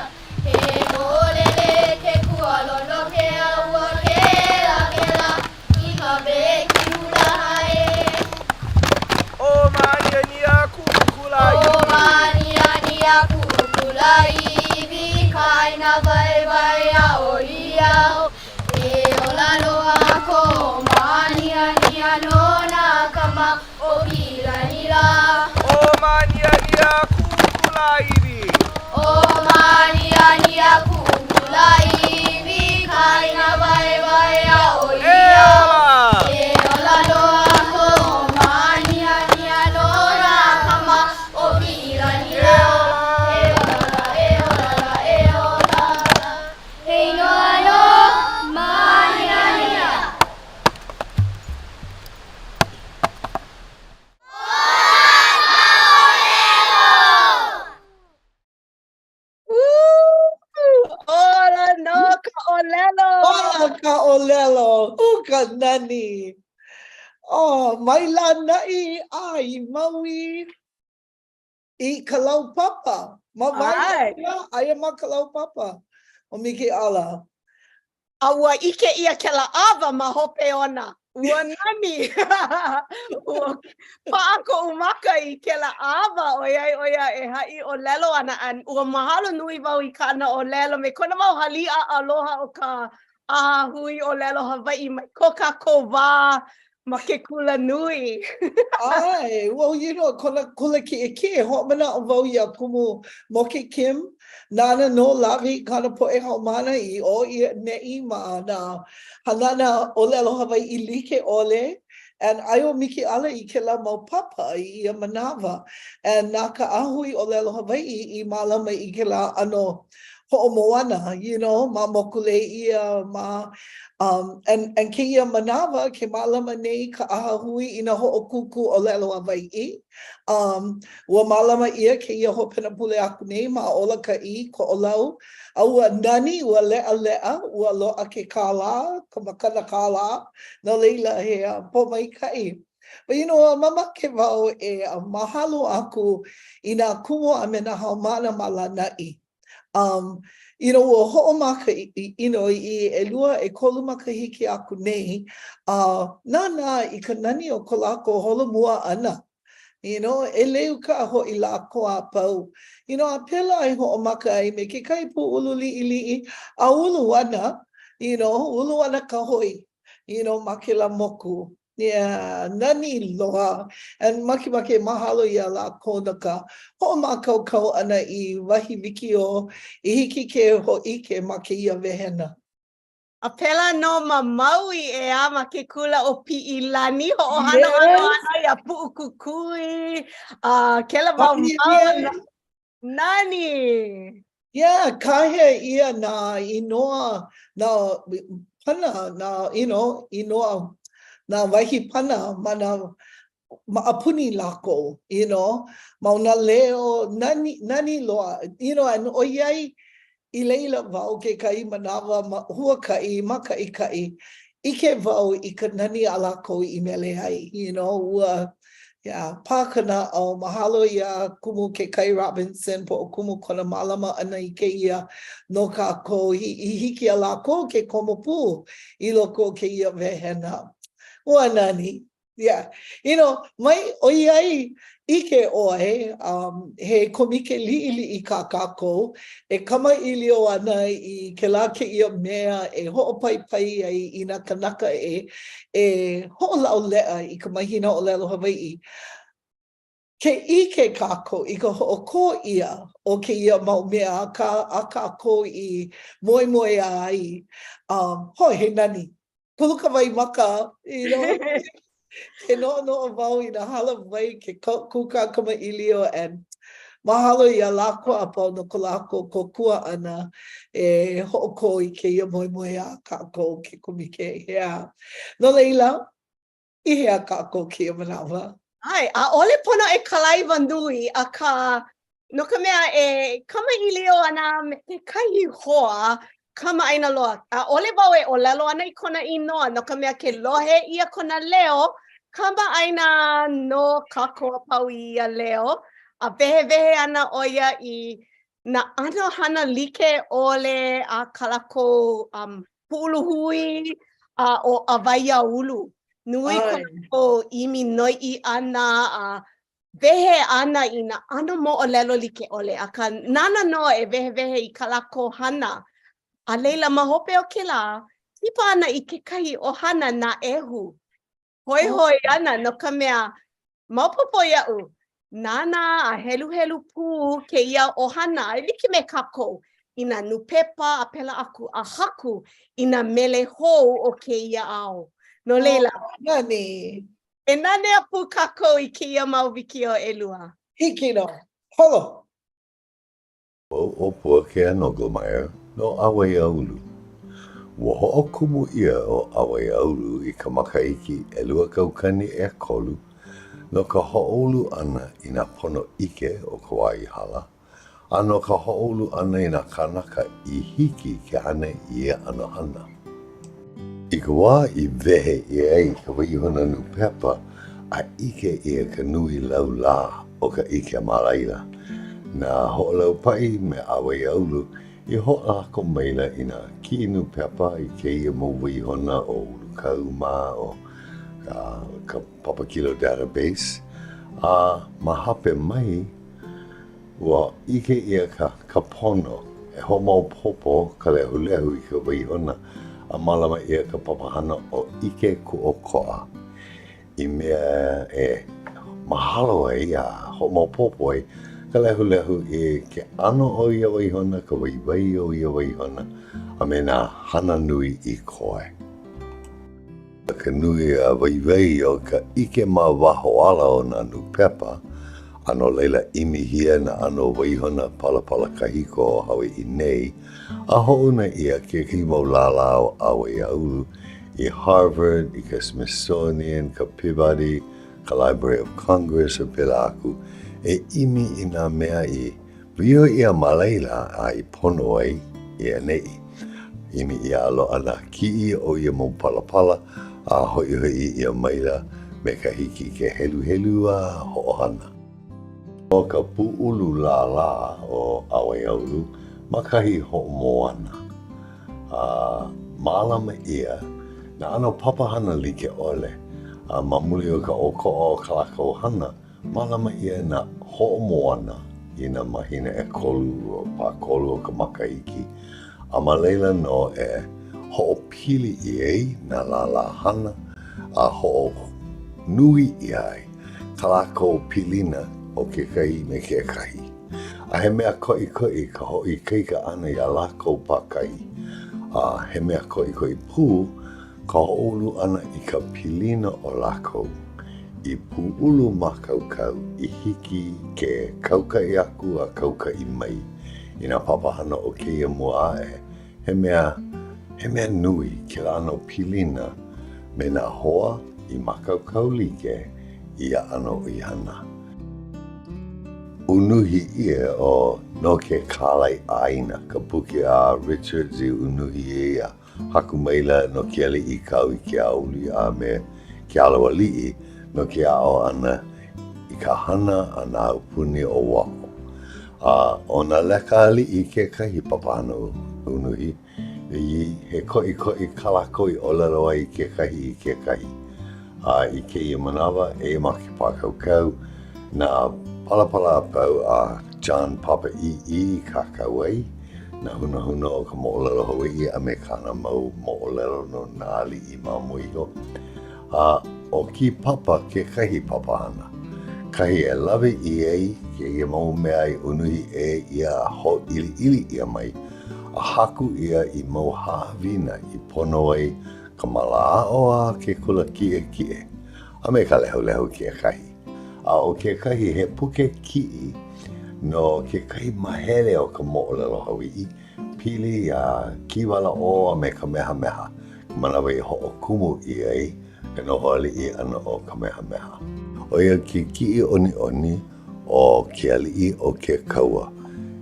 He hoʻolele ke kualono ke au a kelakela i ka weki ulaha e. ʻO Māniania kuʻu kulāiwi. ʻO Māniania kuʻu kulāiwi i ka ʻāina waiwai aʻo i au. E ola loa ko Māniania no nā kama o Piʻilani lā. ʻO Māniania kuʻu kulāiwi. ʻO Māniania kuʻu kulāiwi i ka ʻāina waiwai aʻo i au. E ola loa ko Māniania no nā kama o Piʻilani lā. E ola la, e ola la, e ola la. He inoa no Māniania. Ola ka ʻōlelo! Ola nō ka ʻōlelo! Ola ka ʻōlelo! Ū ka nani! Oh, mai Lānaʻi a i Maui. I Kalaupapa. Ma waena, aia ma Kalaupapa ʻo Mikiʻala. A ua ʻike ʻia kēlā ʻawa ma hope ona. Ua nani! Ua paʻa koʻu maka i kēlā ʻawa ʻoiai ʻo ia e haʻi ʻōlelo ana and ua mahalo nui wau i kāna ʻōlelo me kona mau haliʻa aloha o ka ʻahahui ʻōlelo Hawaiʻi mai ko kākou wā ma ke kula nui. ʻAe, well, you know, kona kula kiʻekiʻe, hoʻomanaʻo wau iā Kumu Moke Kim, nāna nō lawe i kāna poʻe haumāna i ʻō i ʻaneʻi ma nā hanana ʻōlelo Hawaiʻi like ʻole, and aia ʻo Mikiʻala i kēlā mau papa i ia manawa, and na ka ʻAhahui ʻōlelo Hawaiʻi i mālama i kēlā ʻano hoʻomoana, you know, ma Mokulēʻia, ma, um, and, and kēia manawa, ke mālama nei ka ʻahahui i nā hoʻokūkū ʻōlelo Hawaiʻi. Um, ua mālama ʻia kēia hopena pule aku nei ma Ola Ka ʻĪ, Koʻolau, a ua nani, ua leʻaleʻa, ua loaʻa ke kālā, ka makana kālā, no laila, he uh, pōmaikaʻi. But you know, mamake wau e uh, mahalo aku i nā kumu a me nā haumāna ma Lānaʻi. Um, you know, ua hoʻomaka, you know, i ʻelua, ʻekolu makahiki aku nei, a uh, nānā i ka nani o ko lākou holomua ʻana. You know, ʻeleu kā hoʻi lākou a pau. You know, a pēlā i hoʻomaka ai me kekahi pūʻulu liʻiliʻi, a ulu ana, you know, ulu ana ka hoi, you know, ma kēlā moku. Yeah, nani loa. And makemake mahalo iā lākou no ka hoʻomākaukau ʻana i wahi wikiō i hiki ke hōʻike ma kēia wehena. A pēlā nō ma Maui, ʻeā, ma ke kula ʻo Piʻilani, hoʻohanohano ana iā Puʻukukui, a kēlā mau mau. Nani! Yeah, kāhea ʻia nā inoa, nā pana, nā, you know, inoa, nā wahi pana ma nā ma a puni lākou, you know, ma o nā leo, nani, nani loa, you know, and ʻoiai i laila wau kekahi manawa ma huakaʻi, mākaʻikaʻi, ʻike wau i ka nani a lākou i mele ai, you know, ua, yeah, pā ka naʻau, mahalo iā Kumu Kekai Robinson, poʻokumu kona mālama ʻana i kēia no kākou, i, i hiki iā lākou ke komo pū i loko o kēia wehena. Ua nani. Yeah. You know, mai ʻoiai ʻike ʻoe, um, he kōmike liʻiliʻi kā kākou e kamaʻilio ana i kēlā kēia mea e hoʻopaipai ai i nā kanaka e, e hoʻolauleʻa i ka mahina ʻōlelo Hawaiʻi. Ke ʻike kākou i ka hoʻokō ʻia o kēia mau mea a kā, a kākou i moemoeā ai, um, ho, he nani. Kulu ka waimaka, you know? Ke noʻonoʻo wau i nā hālāwai, ke kūkā kamaʻilio and mahalo iā lākou a pau no ko lākou kōkua ʻana e hoʻokō i kēia moemoeā a kākou ke kōmike. Yeah. No laila, I hea kākou kēia manawa? ʻAe, ʻaʻole pono e kalaiwa nui, akā, no ka mea, e kamaʻilio ana me kekahi hoa kamaʻāina loa. ʻAʻole wau e ʻōlelo ana i kona inoa, no ka mea, ke lohe ʻia kona leo, kamaʻāina nō kākou a pau i ia leo, a wehewehe ana ʻo ia i nā ʻano hana like ʻole a kā lākou um, pūʻulu hui a ʻo Awaiaulu. Nui ko lākou ʻimi noiʻi ʻana a wehe ʻana i nā ʻano moʻolelo like ʻole, akā nāna nō e wehewehe i kā lākou hana. A laila, ma hope o kēlā, kipa ana i kekahi ʻohana naʻehu. Hoihoi ana no ka mea, maopopo iaʻu, nānā a heluhelu pū kēia ʻohana e like me kākou i nā nūpepa a pēlā aku a haku i nā mele hou o kēia ao. No laila, oh, nani. E nanea pū kākou i kēia mau wikiō ʻelua. Hiki nō. Holo! Wau ʻo Puakea Nogelmeier no Awaiaulu. Ua hoʻokumu ʻia ʻo Awaiaulu i ka makahiki 2003 no ka hoʻoulu ʻana i nā pono ʻike o ka wā i hala, a no ka hoʻoulu ʻana i nā kānaka i hiki ke hana i ia ʻano hana. I ka wā i wehe ʻia ai ka waihona nūpepa a ʻike ʻia ka nui laulā o. o ka ʻike ma laila. Na Hoʻolaupaʻi me Awaiaulu i hoʻolako maila i nā kiʻi nūpepa i kēia mau waihona ʻo Ulukau mā o ka Papakilo Database, a ma hope mai, ua ʻike ʻia ka ka pono e hoʻomaopopo ka lehulehu i ka waihona a mālama ʻia ka papahana ʻo ʻIke Kūʻokoʻa i mea e mahalo ai a hoʻomaopopo ai ka lehulehu i ke ʻano o ia waihona, ka waiwai o ia waihona, a me nā hana nui i koe. Ka nui a waiwai o ka ʻike ma waho ala o nā nūpepa, a no laila ʻimihia nā ʻano waihona palapala kahiko o Hawaiʻi nei, a hoʻouna ʻia kekahi mau lālā o Awaiaulu i Harvard, i ka Smithsonian, ka Peabody, ka Library of Congress a pēlā aku, e ʻimi i nā mea i waiho ʻia ma laila a i pono ai i ʻaneʻi. ʻImi ʻia a loaʻa nā kiʻi o ia mau palapala a hoʻihoʻi ʻia maila me ka hiki ke heluhelu a hoʻohana. ʻO ka pūʻulu lālā o Awaiaulu ma kahi hoʻomoana, a mālama ʻia nā ʻano papahana like ʻole, a ma muli o ka ʻokoʻa o kā lākou hana, Mālama ʻia nā hoʻomoana i nā mahina ʻekolu pākolu o ka makahiki, a ma laila nō e hoʻopili ʻia ai nā lālā hana a hoʻonui ʻia ai kā lākou pilina o kekahi me kekahi. A he mea koʻikoʻi ka hoʻoikaika ʻana iā lākou pākahi, a he mea koʻikoʻi pū ka hoʻoulu ʻana i ka pilina o lākou i pūʻulu mākaukau i hiki ke kaukaʻi aku a kaukaʻi mai i nā papahana o kēia mua aʻe, he mea, he mea nui kēlā ʻano pilina me nā hoa i mākaukau like i ia ʻano ʻoihana. Unuhi ʻia ʻo No ke Kālaiʻāina ka puke a Richards i unuhi ai a Haku maila no ke aliʻi Kauikeaouli a me ke aloaliʻi no ke aʻo ʻana i ka hana a nā aupuni o waho. A ʻo nā leka aliʻi kekahi papahana unuhi, i he koʻikoʻi kā lākou i ʻōlelo ai kekahi i kekahi. A i kēia manawa, eia ma ke pākaukau nā palapala a pau a John Papa ʻĪʻī i kākau ai, nā hunahuna o ka moʻolelo Hawaiʻi a me kāna mau moʻolelo no nā aliʻi ma mua iho. A ʻo Kīpapa kekahi papahana, kahi e lawe ʻia ai kēia mau mea i unuhi ʻē ʻia a hōʻiliʻili ʻia mai a haku ʻia i mau haʻawina i pono ai ka māla aʻo a ke kula kiʻekiʻe a me ka lehulehu kekahi. A ʻo kekahi he puke kiʻi no kekahi mahele o ka moʻolelo Hawaiʻi pili iā Kīwalaʻō a me Kamehameha, ka manawa i hoʻokumu ʻia ai ka noho aliʻi ʻana o Kamehameha. ʻO ia ke kiʻi ʻoniʻoni o ke aliʻi o ke kaua,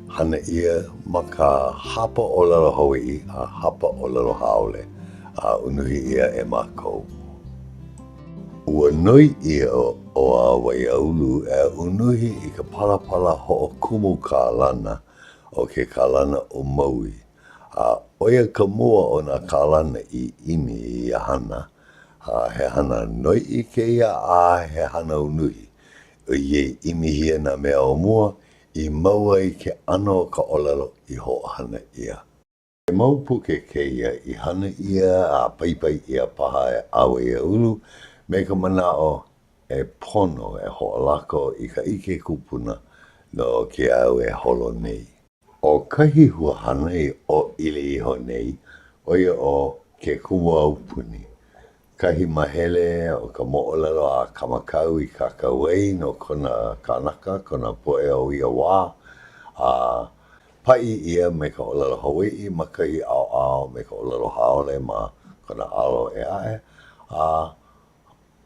hana ʻia ma ka hapa ʻōlelo Hawaiʻi a hapa ʻōlelo haole, a unuhi ʻia e mākou. Ua noi ʻia ʻo Awaiaulu e unuhi i ka palapala hoʻokumu kalana o ke kalana o Maui, a ʻo ia ka mua o nā kalana i ʻimi i ia hana, a he hana noiʻi kēia a he hana unuhi, ʻoiai ʻimihia nā mea o mua i mau ai ke ʻano o ka ʻōlelo i hoʻohana ʻia. He mau puke kēia i hana ʻia a paipai ʻia paha e Awaiaulu me ka manaʻo e pono e hoʻolako i ka ʻike kupuna no ke au e holo nei. ʻO kahi huahana i ʻōʻili iho nei, ʻo ia ʻo Ke Kumu Aupuni, kahi mahele o ka moʻolelo a Kamakau i kākau ai no kona kānaka, kona poʻe o ia wā, a paʻi ʻia me ka ʻōlelo Hawaiʻi ma kahi ʻaoʻao me ka ʻōlelo haole ma kona alo ʻē aʻe, a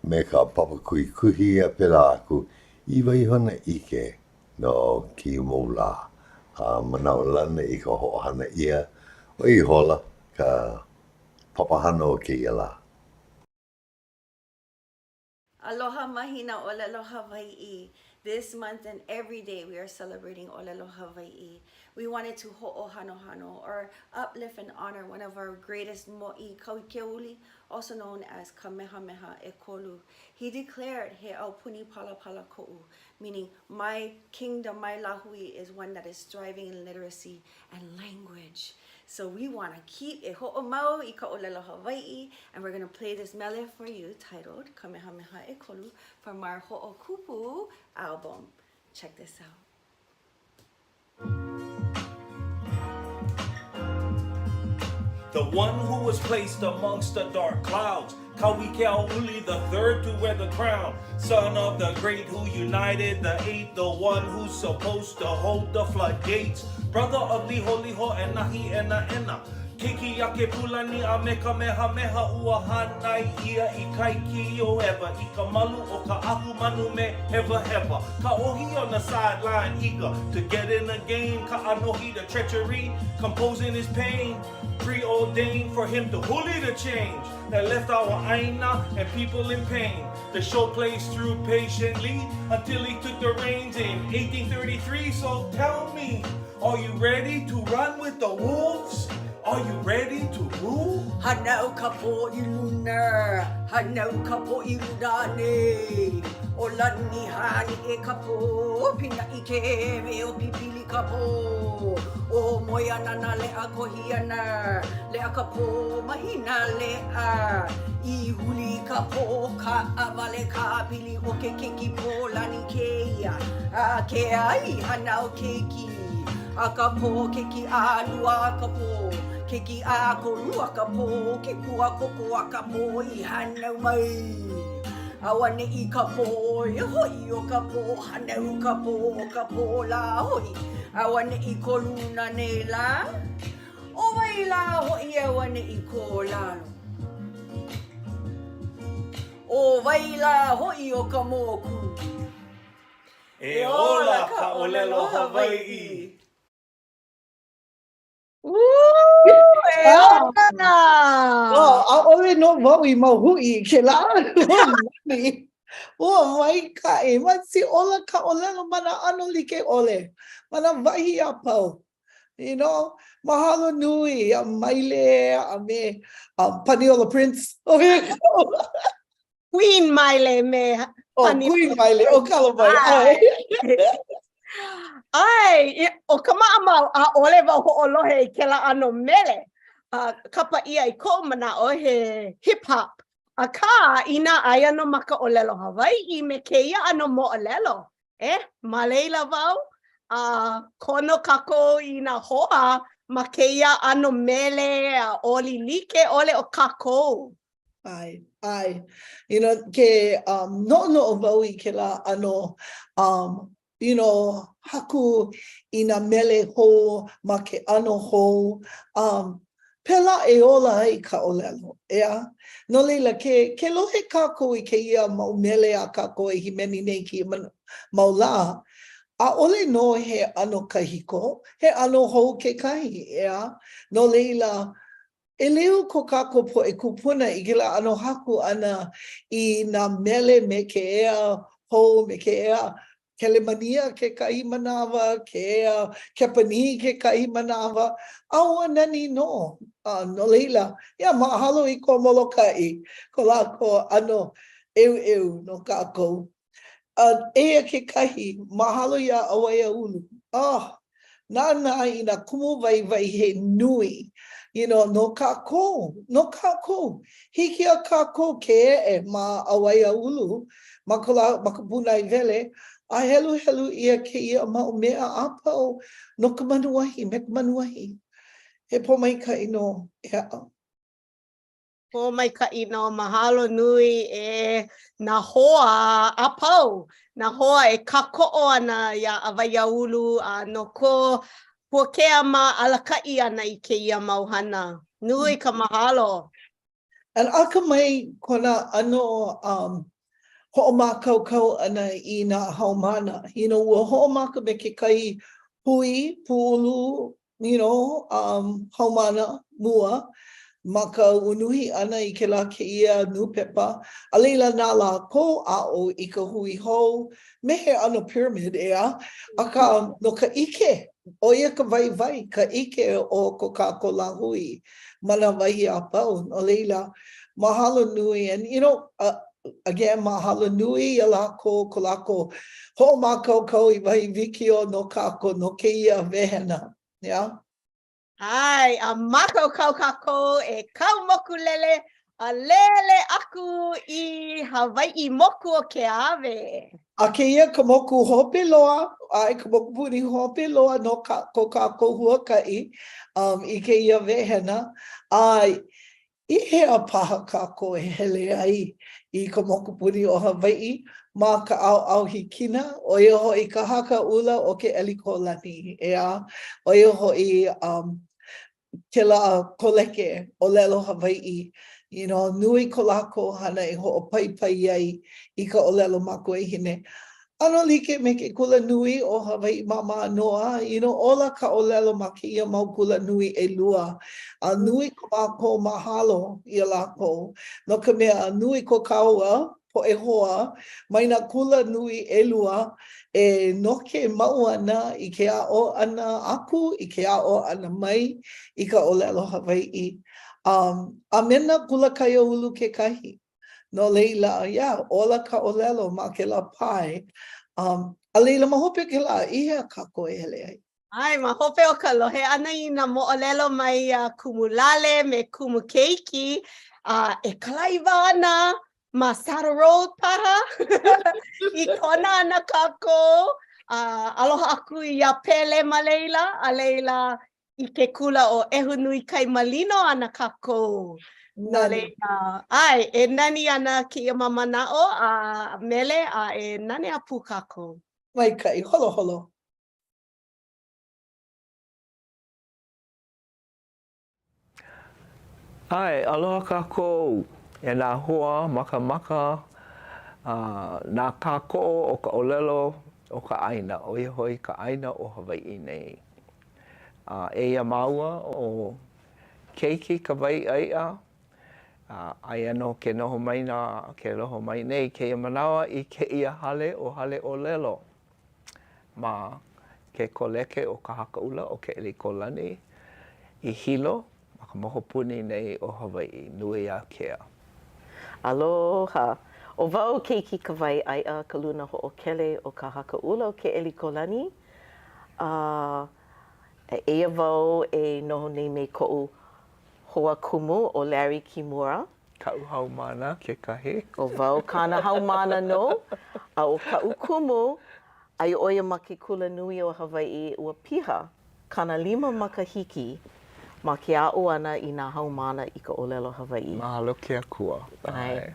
me ka papa kuhikuhi a pēlā aku i waihona ʻike no kēia mau lā, a manaʻolana i ka hoʻohana ʻia, ʻo ia ihola ka papahana o kēia lā. Aloha mahina ʻōlelo Hawaiʻi. This month and every day we are celebrating ʻōlelo Hawaiʻi. We wanted to hoʻohanohano or uplift and honor one of our greatest mōʻī Kauikeaouli, also known as Kamehameha ʻEkolu. He declared, He aupuni palapala koʻu, meaning my kingdom, my lāhui is one that is thriving in literacy and language. So we want to keep e hoʻomau i ka ʻōlelo Hawaiʻi and we're gonna play this mele for you titled Kamehameha ʻEkolu from our Hoʻokupu album. Check this out. The one who was placed amongst the dark clouds, Kauikeaouli the third to wear the crown, son of the great who united the eight, the one who's supposed to hold the floodgates, brother of Liholiho and Nahiʻenaʻena, Keiki a Kepulani a me Kamehameha ua hānai ʻia i Kaikioewa i ka malu o ka ʻAhumanu me Hewahewa. Kāohi on the sideline eager to get in the game Kaʻanohi the treachery composing his pain Preordained for him to huli the change that left our ʻāina and people in pain The show plays through patiently until he took the reins in 1833 So tell me, are you ready to run with the wolves? Are you ready to rule? Hānau ka pō i luna, hānau ka pō i luna nei. ʻO Lanihaaniʻe ka pō, pīnaʻi ke ēwe o Pipili ka pō. ʻO Moeananaleʻa kohi ana, leʻa ka pō mahina leʻa. I huli ka pō kaʻawale kāpili ʻo ke keiki pō lani kēia. A ke ai hānau keiki a ka pō keiki ʻalua a ka pō keiki ʻakolu a ka pō ke kuakoko a ka pō i hānau mai auaneʻi ka pō e hoʻi o ka pō hānau ka pō o ka pō lā hoʻi auaneʻi ko luna nei lā ʻo wai lā hoʻi auaneʻi ko lalo ʻo wai lā hoʻi o ka moku E ola ka ʻōlelo Hawaiʻi! E ola! Oh, ʻaʻole nō wau i mahuʻi i kēlā. Ua maikaʻi. Ma see, ola ka ʻōlelo ma nā ʻano like ʻole, ma nā wahi a pau. You know, mahalo nui iā Maile a me um, Paniola Prince. Queen Maile me Oh, Queen Maile, ʻo kala mai. ʻAe, ʻo ka maʻamau, ʻaʻole wau hoʻolohe i kēlā ʻano mele. Uh, kapa ʻia i koʻu manaʻo he hip hop. Akā, inā aia nō ma ka ʻōlelo Hawaiʻi me kēia ʻano moʻolelo, eh, ma laila wau, a kono kākou i nā hoa ma kēia ʻano mele a oli like ʻole o kākou. ʻAe, ʻae. You know, ke um, noʻonoʻo wau i kēlā ʻano um, you know, haku i nā mele hou ma ke ʻano hou, um, pēlā e ola ai ka ʻōlelo, ʻeā? No laila, ke, ke lohe kākou i kēia mau mele a kākou e hīmeni nei kēia mau lā, ʻaʻole nō he ʻano kahiko, he ʻano hou kekahi, ʻeā? No laila, ʻEleu ko kākou poʻe kūpuna i kēlā ʻano haku ʻana i nā mele me ke ea hou, me ke ea Kelemania kekahi manawa, ke ea Kepanī kekahi manawa, a ua nani nō. A no laila, yeah, mahalo i ko Molokaʻi, ko lākou ʻano ʻeuʻeu no kākou. A eia kekahi, mahalo iā Awaiaulu. Oh, nānā i nā kumu waiwai he nui, you know, no kākou, no kākou. Hiki iā kākou ke eʻe ma Awaiaulu, ma ko lā, ma ka pūnaewele, a heluhelu ʻia kēia mau mea a pau no ka manuahi, me ka manuahi. He pōmaikaʻi nō, ʻeā. Pōmaikaʻi nō, mahalo nui e nā hoa a pau, nā hoa e kākoʻo ana iā Awaiaulu a no ko Puakea mā alakaʻi ʻana i kēia mau hana. Nui ka mahalo. And akamai kona ʻano um, hoʻomākaukau ʻana i nā haumāna. You know, ua hoʻomaka me kekahi hui pūʻulu you know, um, haumāna mua. ma ka unuhi ʻana i kēlā kēia nūpepa, a laila na lākou aʻo i ka hui hou, me he ʻano pyramid, ʻeā, akā no ka ʻike, ʻo ia ka waiwai, ka ʻike o ko kākou lāhui ma nā wahi a pau, no laila, mahalo nui and you know, uh, again, mahalo nui iā lākou, ko lākou hoʻomākaukau i wahi wikiō no kākou no kēia wehena, yeah. ʻAe, a mākaukau kākou e kau mokulele a lele aku i Hawaiʻi moku o Keawe. A kēia ka moku hope loa, ʻae, ka mokupuni hope loa no ka, ko kākou huakaʻi um, i kēia wehena. A i hea paha kākou e hele ai i ka mokupuni o Hawaiʻi ma ka ʻaoʻao hikina, ʻo ia hoʻi ka Haka ʻUla o Keʻelikōlani, ʻeā, ʻo ia hoʻi um, kēlā koleke ʻōlelo Hawaiʻi, you know, nui ko lākou hana e hoʻopaipai ai i ka ʻōlelo makuahine. ʻAno like me ke kula nui o Hawaiʻi ma Mānoa, you know, ola ka ʻōlelo ma kēia mau kula nui ʻelua, a nui ko mākou mahalo iā lākou, no ka mea, nui ko kāua poʻe hoa mai nā kula nui ʻelua e noke mau ana i ke aʻo ʻana aku, i ke aʻo ʻana mai i ka ʻōlelo Hawaiʻi, um, a me nā kula kaiāulu kekahi. No laila, yeah, ola ka ʻōlelo ma kēlā pae. Um, a laila, ma hope o kēlā, i hea kākou e hele ai? ʻAe, ma hope o ka lohe ʻana i nā moʻolelo mai iā Kumu Lale me Kumu Keiki, a e kalaiwa ana ma Saddle Road paha, i Kona ana kākou, a aloha aku iā Pele ma laila, a laila, i ke kula ʻo ʻEhunuikaimalino ana kākou. No laila, ʻae, e nani ana kēia mau manaʻo a mele a e nanea pū kākou. Maikaʻi, holoholo. ʻAe, aloha kākou e nā hoa makamaka a nā kākoʻo o ka ʻōlelo o ka ʻāina, ʻo ia hoʻi ka ʻāina o Hawaiʻi nei. A eia māua ʻo Keiki Kawaiʻaeʻa, a aia nō ke noho mai nā, ke noho mai nei kēia manawa i kēia hale ʻo Haleʻōlelo ma ke koleke o Ka Haka ʻUla o Keʻelikōlani i Hilo ma ka mokupuni nei o Hawaiʻi nuiākea. Aloha. ʻO wau Keiki Kawaiʻaeʻa ka luna hoʻokele o Ka Haka ʻUla o Keʻelikōlani. A eia wau e noho nei me koʻu hoa kumu ʻo Larry Kimura. Kaʻu haumāna kekahi. ʻO wau kāna haumāna nō, a ʻo kaʻu kumu, aia ʻo ia ma ke Kulanui o Hawaiʻi, ua piha 50 makahiki ma ke aʻo ʻana i nā haumāna i ka ʻōlelo Hawaiʻi. Mahalo ke Akua. ʻAe.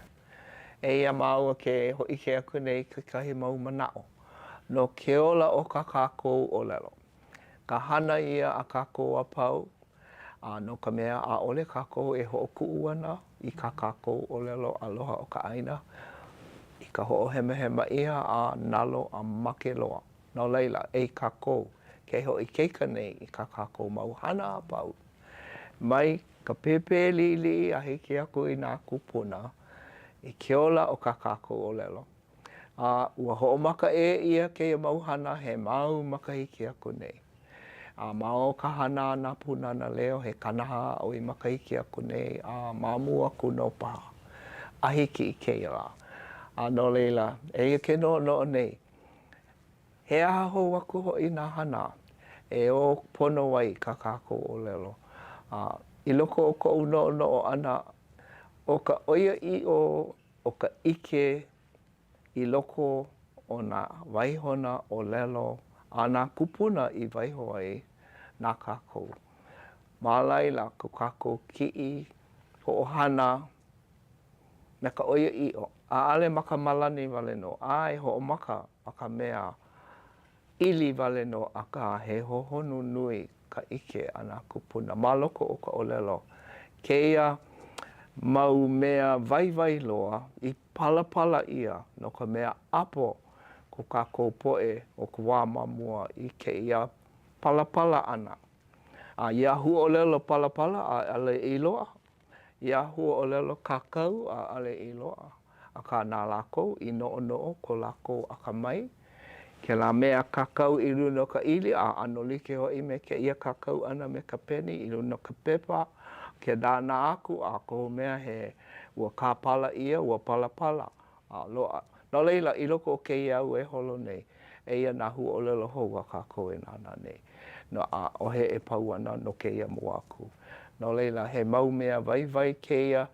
Eia māua ke hōʻike aku nei kekahi mau manaʻo no ke ola o kā kākou ʻōlelo. Ka hana ia a kākou a pau, a no ka mea, ʻaʻole kākou e hoʻokuʻu ana i kā kākou ʻōlelo aloha o ka ʻāina i ka hoʻohemahema ʻia a nalo a make loa. No laila, e kākou ke hoʻoikaika nei i kā kākou mau hana a pau, mai ka pēpē liʻiliʻi a hiki aku i nā kūpuna, i ke ola o kā kākou ʻōlelo. A ua hoʻomaka ʻē ʻia kēia mau hana he mau makahiki aku nei. A ma o ka hana a nā Pūnana Leo he 40 a ʻoi makahiki aku nei a ma mua aku nō paha a hiki i kēia lā. A no laila, eia ke noʻonoʻo nei, he aha hou aku hoʻi nā hana e ō pono ai kā kākou ʻōlelo? A i loko o koʻu noʻonoʻo ʻana, ʻo ka ʻoiaʻiʻo o ka ʻike i loko o nā waihona ʻōlelo a nā kūpuna i waiho ai na kākou. Ma laila ko kākou kiʻi hoʻohana me ka ʻoiaʻiʻo, ʻaʻole ma ka malani wale nō, a e hoʻomaka ma ka mea ʻili wale nō, akā, he hohonu nui ka ʻike a nā kūpuna ma loko o ka ʻōlelo. Kēia mau mea waiwai loa i palapala ʻia no ka mea ʻapo ko kākou poʻe o ka wā ma mua i kēia palapala ʻana. A ia huaʻōlelo palapala ʻaʻole i loaʻa. Ia huaʻōlelo kākau ʻaʻole i loaʻa, akā na lākou i noʻonoʻo ko lākou akamai, kēlā mea kākau i luna o ka ʻili a ʻano like hoʻi me kēia kākau ʻana me ka peni i luna o ka pepa, ke nānā aku a kohu mea he ua kāpala ʻia ua palapala a loaʻa. No laila, i loko o kēia au e holo nei, eia nā huaʻōlelo hou a kākou e nānā nei. No, ʻaʻohe e pau ana no kēia mua aku. No laila, he mau mea waiwai kēia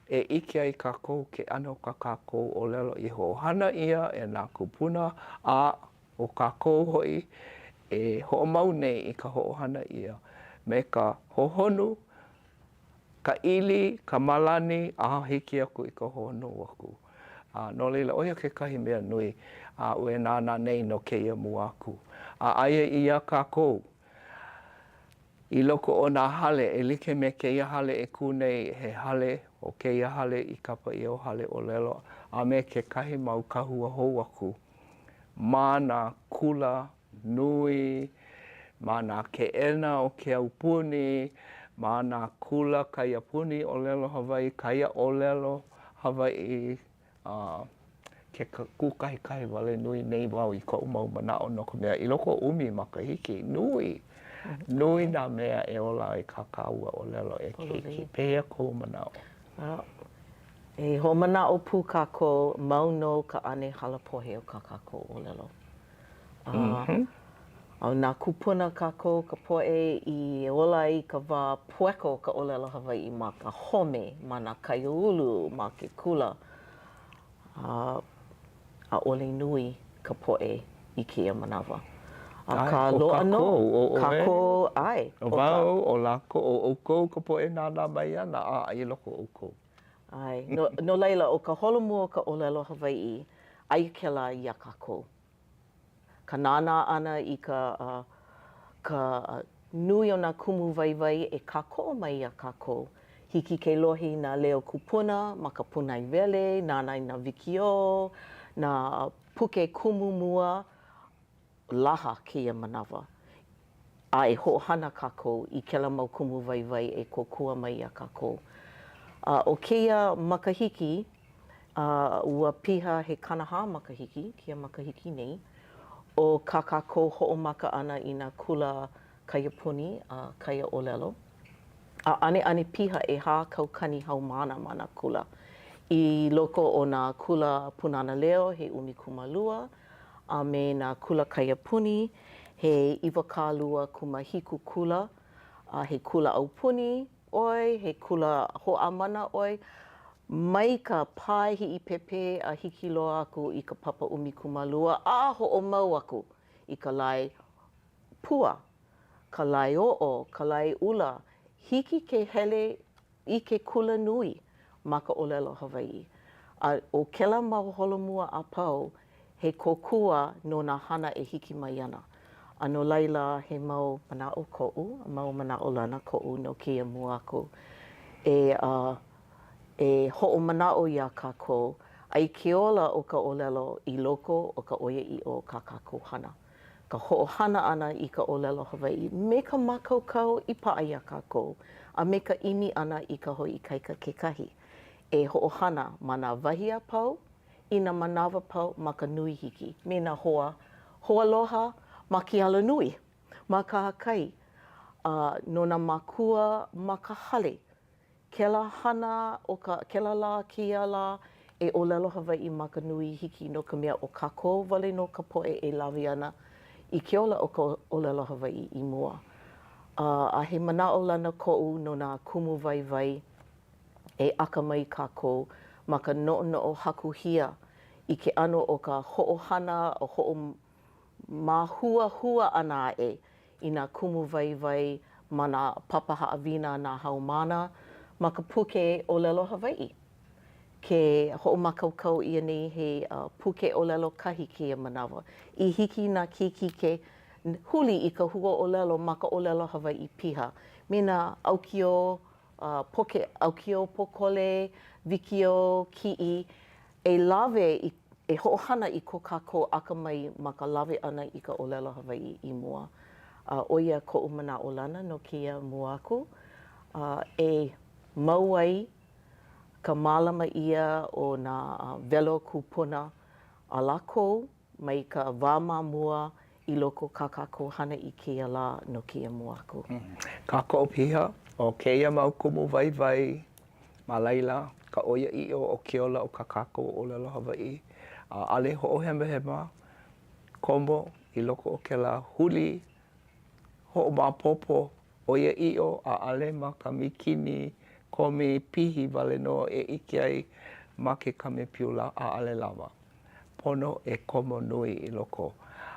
e ʻike ai kākou ke ʻano o kā kākou ʻōlelo i hoʻohana ʻia e nā kūpuna a ʻo kākou hoʻi e hoʻomau nei i ka hoʻohana ʻia me ka hohonu, ka ʻili, ka malani, a hiki aku i ka honu aku. A no laila, ʻo ia kekahi mea nui aʻu e nānā nei no kēia mua aku. A aia iā kākou I loko o nā hale, e like me kēia hale e kū nei, he hale, ʻo kēia hale i kapa ʻia ʻo Hale ʻŌlelo, a me kekahi mau kahua hou aku ma nā kula nui, ma nā keʻena o ke aupuni, ma nā kula kaiapuni ʻōlelo Hawaiʻi, kaiaʻōlelo Hawaiʻi, A ke kūkahikahi wale nui nei wau i koʻu mau manaʻo no ka mea, i loko o ʻumi makahiki, nui, nui nā mea e ola ai kā kāua ʻōlelo e keiki. Pehea kou manaʻo? E hoʻomanaʻo pū kākou, mau nō ka ʻane halapohe o kā kākou ʻōlelo. A ʻo nā kūpuna kākou ka poʻe i ola ai i ka wā pueko o ka ʻōlelo Hawaiʻi ma ka home, ma nā kaiāulu, ma ke kula. A ʻaʻole nui ka poʻe i kēia manawa. Akā, loaʻa nō kākou, ʻae. ʻO wau, ʻo lākou, ʻo ʻoukou ka poʻe nānā mai ana, a i loko o ʻoukou. ʻAe. No, no laila, ʻo ka holomua o ka ʻōlelo Hawaiʻi, aia kēlā iā kākou. Ka nānā ʻana i ka, ka nui o nā kumu waiwai e kākoʻo mai iā kākou. Hiki ke lohe i nā leo kūpuna ma ka pūnaewele, nānā i nā wikiō, nā puke kumu mua, laha kēia manawa. A e hoʻohana kākou i kēlā mau kumu waiwai e kōkua mai iā kākou. A ʻo kēia makahiki, a ua piha he 40 makahiki kēia makahiki nei, o kā kākou hoʻomaka ʻana i nā kula kaiapuni a kaiaʻōlelo, a ʻaneʻane piha 4000 haumāna ma nā kula. I loko o nā kula Pūnana Leo he 12, a me nā kula kaiapuni, he 27 kula, a he kula aupuni ʻoe, he kula hoʻāmana ʻoe, mai ka pae hiʻipēpē a hiki loa aku i ka papa 12 a hoʻomau aku i ka lae pua, ka lae oʻo, ka lae ʻula, hiki ke hele i ke kula nui ma ka ʻōlelo Hawaiʻi. A ʻo kēlā mau holomua a pau, he kōkua no nā hana e hiki mai ana. A no laila, he mau manaʻo koʻu, mau manaʻolana koʻu no kēia mua aku e e hoʻomanaʻo iā kākou a i ke ola o ka ʻōlelo i loko o ka ʻoiaʻiʻo o kā kākou hana. Ka hoʻohana ʻana i ka ʻōlelo Hawaiʻi me ka mākaukau i paʻa iā kākou a me ka ʻimi ʻana i ka hoi ikaika kekahi e hoʻohana ma nā wahi a pau, i nā manawa pau ma ka nui hiki, me nā hoa hoaloha ma ke alanui, ma kahakai, a no nā mākua ma ka hale. Kēlā hana o ka, kēlā lā, kēia lā, e ʻōlelo Hawaiʻi ma ka nui hiki no ka mea ʻo kākou wale nō ka poʻe e lawe ana i ke ola o ka ʻōlelo Hawaiʻi i mua. A, a he manaʻolana koʻu no nā kumu waiwai e akamai kākou ma ka noʻonoʻo hakuhia i ke ʻano o ka hoʻohana hoʻomāhuahua ʻana aʻe i nā kumu waiwai ma nā papa haʻawina a nā haumāna ma ka puke ʻōlelo Hawaiʻi. Ke hoʻomākaukau ʻia nei he puke ʻōlelo kahi kēia manawa i hiki i nā keiki ke huli i ka huaʻōlelo ma ka ʻōlelo Hawaiʻi piha me nā ʻaukiō poke, ʻaukiō pōkole, wikiō, kiʻi, e lawe i, e hoʻohana i ko kākou akamai ma ka lawe ʻana i ka ʻōlelo Hawaiʻi i mua. A ʻo ia koʻu manaʻolana no kēia mua aku, a e. mau ai ka mālama ʻia o nā welo kūpuna a lākou mai ka wā ma mua i loko o kā kākou hana i kēia lā no kēia mua aku. Kākoʻo piha ʻo kēia mau kumu waiwai ma laila ka ʻoiaʻiʻo o ke ola o kā kākou ʻōlelo Hawaiʻi, ʻaʻole hoʻohemahema komo i loko o kēlā huli hoʻomaopopo ʻoiaʻiʻo ʻaʻole ma ka mīkini komi pihi wale nō e ʻike ai ma ke kamepiula, ʻaʻole lawa. Pono e komo nui i loko.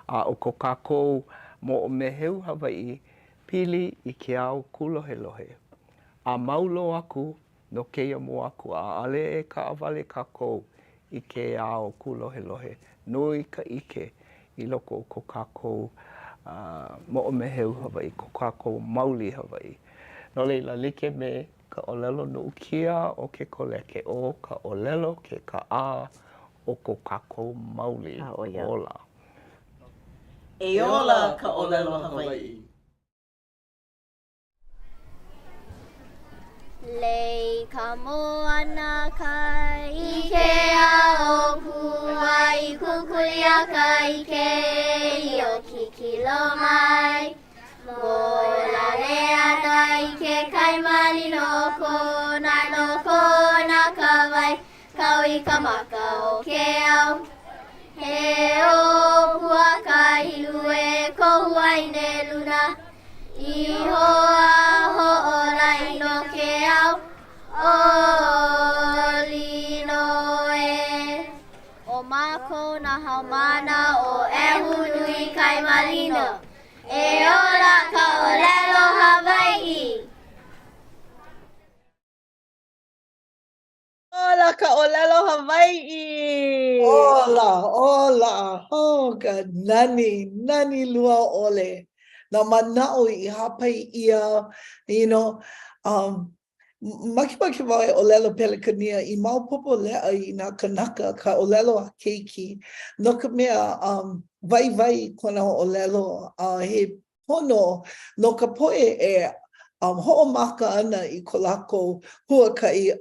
A ʻo ko kākou moʻomeheu Hawaiʻi pili i ke ao kūlohelohe. A mau loa aku no kēia mua aku, ʻaʻole e kaʻawale kākou i ke ao kūlohelohe. Nui ka ʻike i loko o ko kākou moʻomeheu Hawaiʻi, ko kākou mauli Hawaiʻi. No laila, like me ka ʻōlelo nuʻukia o ke koleke, ʻo ka ʻōlelo ke kaʻā o ko kākou mauli ola. E ola ka ʻōlelo Hawaiʻi! Lei ka moana kai i ke ao pua i kukuli a ka ʻike i o kikilo mai. Molale ana i ke kai malino o Kona no Kona ka wai kau i ka maka o ke ao. He ʻōpua ka hilu e kohu ai luna I hoa hoʻōla no ke ao o Līloe. ʻO mākou nā haumāna o ʻEhunuikaimalino. E ola ka ʻōlelo Hawaiʻi! Ola ka ʻōlelo Hawaiʻi! Ola, ola, oh ka nani, nani lua ʻole. Nā manaʻo i hāpai ʻia, you know, um, makemake wau e ʻōlelo Pelekania i maopopo leʻa i nā kanaka ka ʻōlelo a keiki, no ka mea, um, waiwai kona ʻōlelo, a uh, he pono no ka poʻe e um, hoʻomaka ana i ko lākou huakaʻi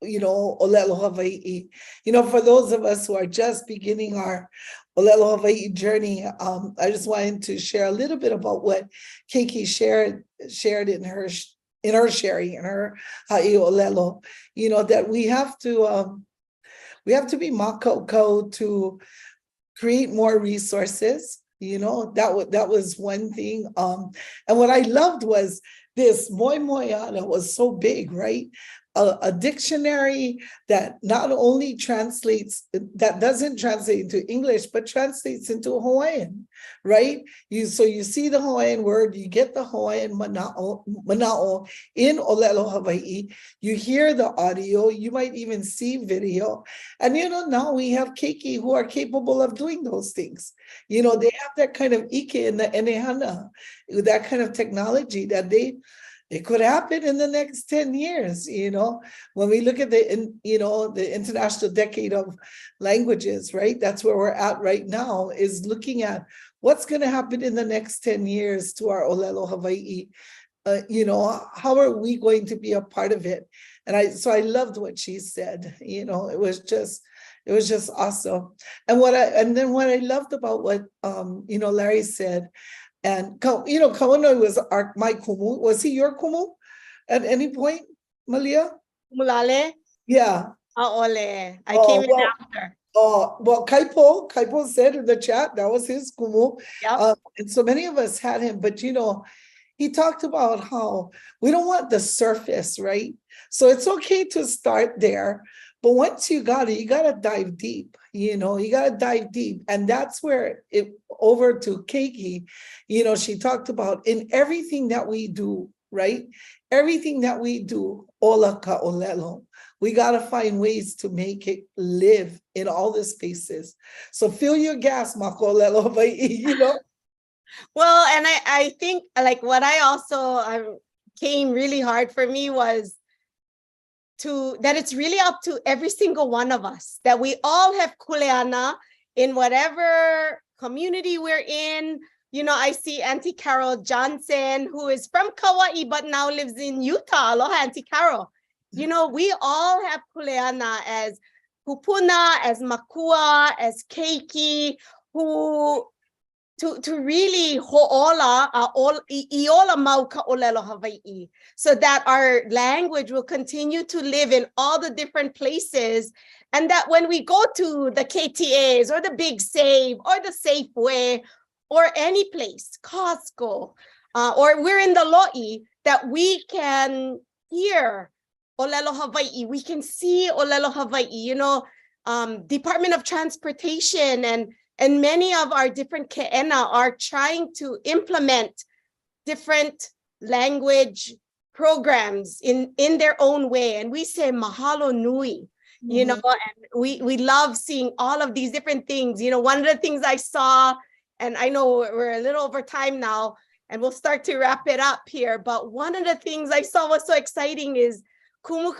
you know, ʻōlelo Hawaiʻi. You know, for those of us who are just beginning our ʻōlelo Hawaiʻi journey, um, I just wanted to share a little bit about what Keiki shared shared in her in her sharing, in her haʻi ʻōlelo, you know, that we have to um, we have to be mākaukau to create more resources. You know, that, that was one thing. Um, and what I loved was this moemoeā that was so big, right? A, a dictionary that not only translates, that doesn't translate into English, but translates into Hawaiian, right? You So you see the Hawaiian word, you get the Hawaiian mana'o, mana'o in ʻōlelo Hawaiʻi, you hear the audio, you might even see video. And you know, now we have keiki who are capable of doing those things. You know, they have that kind of ʻike in the ʻenehana, that kind of technology that they, it could happen in the next 10 years, you know, when we look at the, in, you know, the International Decade of Languages, right? That's where we're at right now is looking at what's going to happen in the next 10 years to our ʻōlelo Hawaiʻi. Uh, you know, how are we going to be a part of it? And I, so I loved what she said, you know, it was just, it was just awesome. And what I, and then what I loved about what, um, you know, Larry said, and, you know, Kauanoe was our, my kumu. Was he your kumu at any point, Malia? Kumu Lale? Yeah. ʻAʻole. I oh, came in well, after. Oh, well, Kaipo, Kaipo said in the chat, that was his kumu. Yep. Uh, and so many of us had him, but you know, he talked about how we don't want the surface, right? So it's okay to start there, but once you got it, you got to dive deep, you know, you got to dive deep. And that's where it over to Keiki, you know, she talked about in everything that we do, right? Everything that we do, ola ka ʻōlelo. We got to find ways to make it live in all the spaces. So fill your gas, ma ka ʻōlelo Hawaiʻi, you know? Well, and I, I think like what I also um, came really hard for me was to that it's really up to every single one of us that we all have kuleana in whatever community we're in. You know, I see Auntie Carol Johnson, who is from Kauai but now lives in Utah. Aloha, Auntie Carol. You know, we all have kuleana as kupuna, as makua, as keiki, who to, to really ho'ola, uh, ol, i, i ola mau ka ʻōlelo Hawaiʻi, so that our language will continue to live in all the different places, and that when we go to the KTAs or the Big Save or the Safeway or any place, Costco, uh, or we're in the lo'i, that we can hear ʻōlelo Hawaiʻi. We can see ʻōlelo Hawaiʻi, you know, um, Department of Transportation and, and many of our different ke'ena are trying to implement different language programs in, in their own way. And we say mahalo nui, you mm-hmm. know, and we, we love seeing all of these different things. You know, one of the things I saw, and I know we're a little over time now, and we'll start to wrap it up here. But one of the things I saw was so exciting is Kumu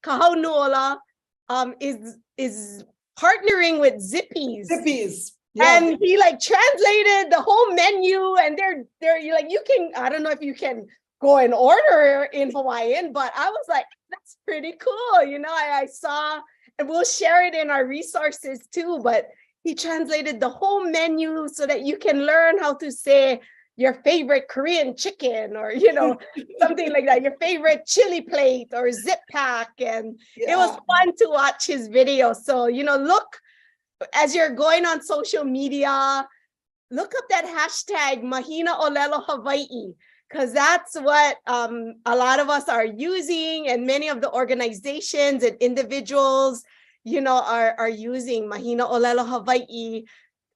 Kahaunuola um, is, is partnering with Zippy's. Zippy's. Yeah. And he like translated the whole menu and they're they're like you can I don't know if you can go and order in Hawaiian, but I was like, that's pretty cool. You know, I, I saw and we'll share it in our resources too, but he translated the whole menu so that you can learn how to say your favorite Korean chicken or, you know, something like that, your favorite chili plate or zip pack. And yeah. it was fun to watch his video. So, you know, look as you're going on social media, look up that hashtag Mahina Olelo Hawaii, because that's what um, a lot of us are using and many of the organizations and individuals, you know, are, are using Mahina Olelo Hawaii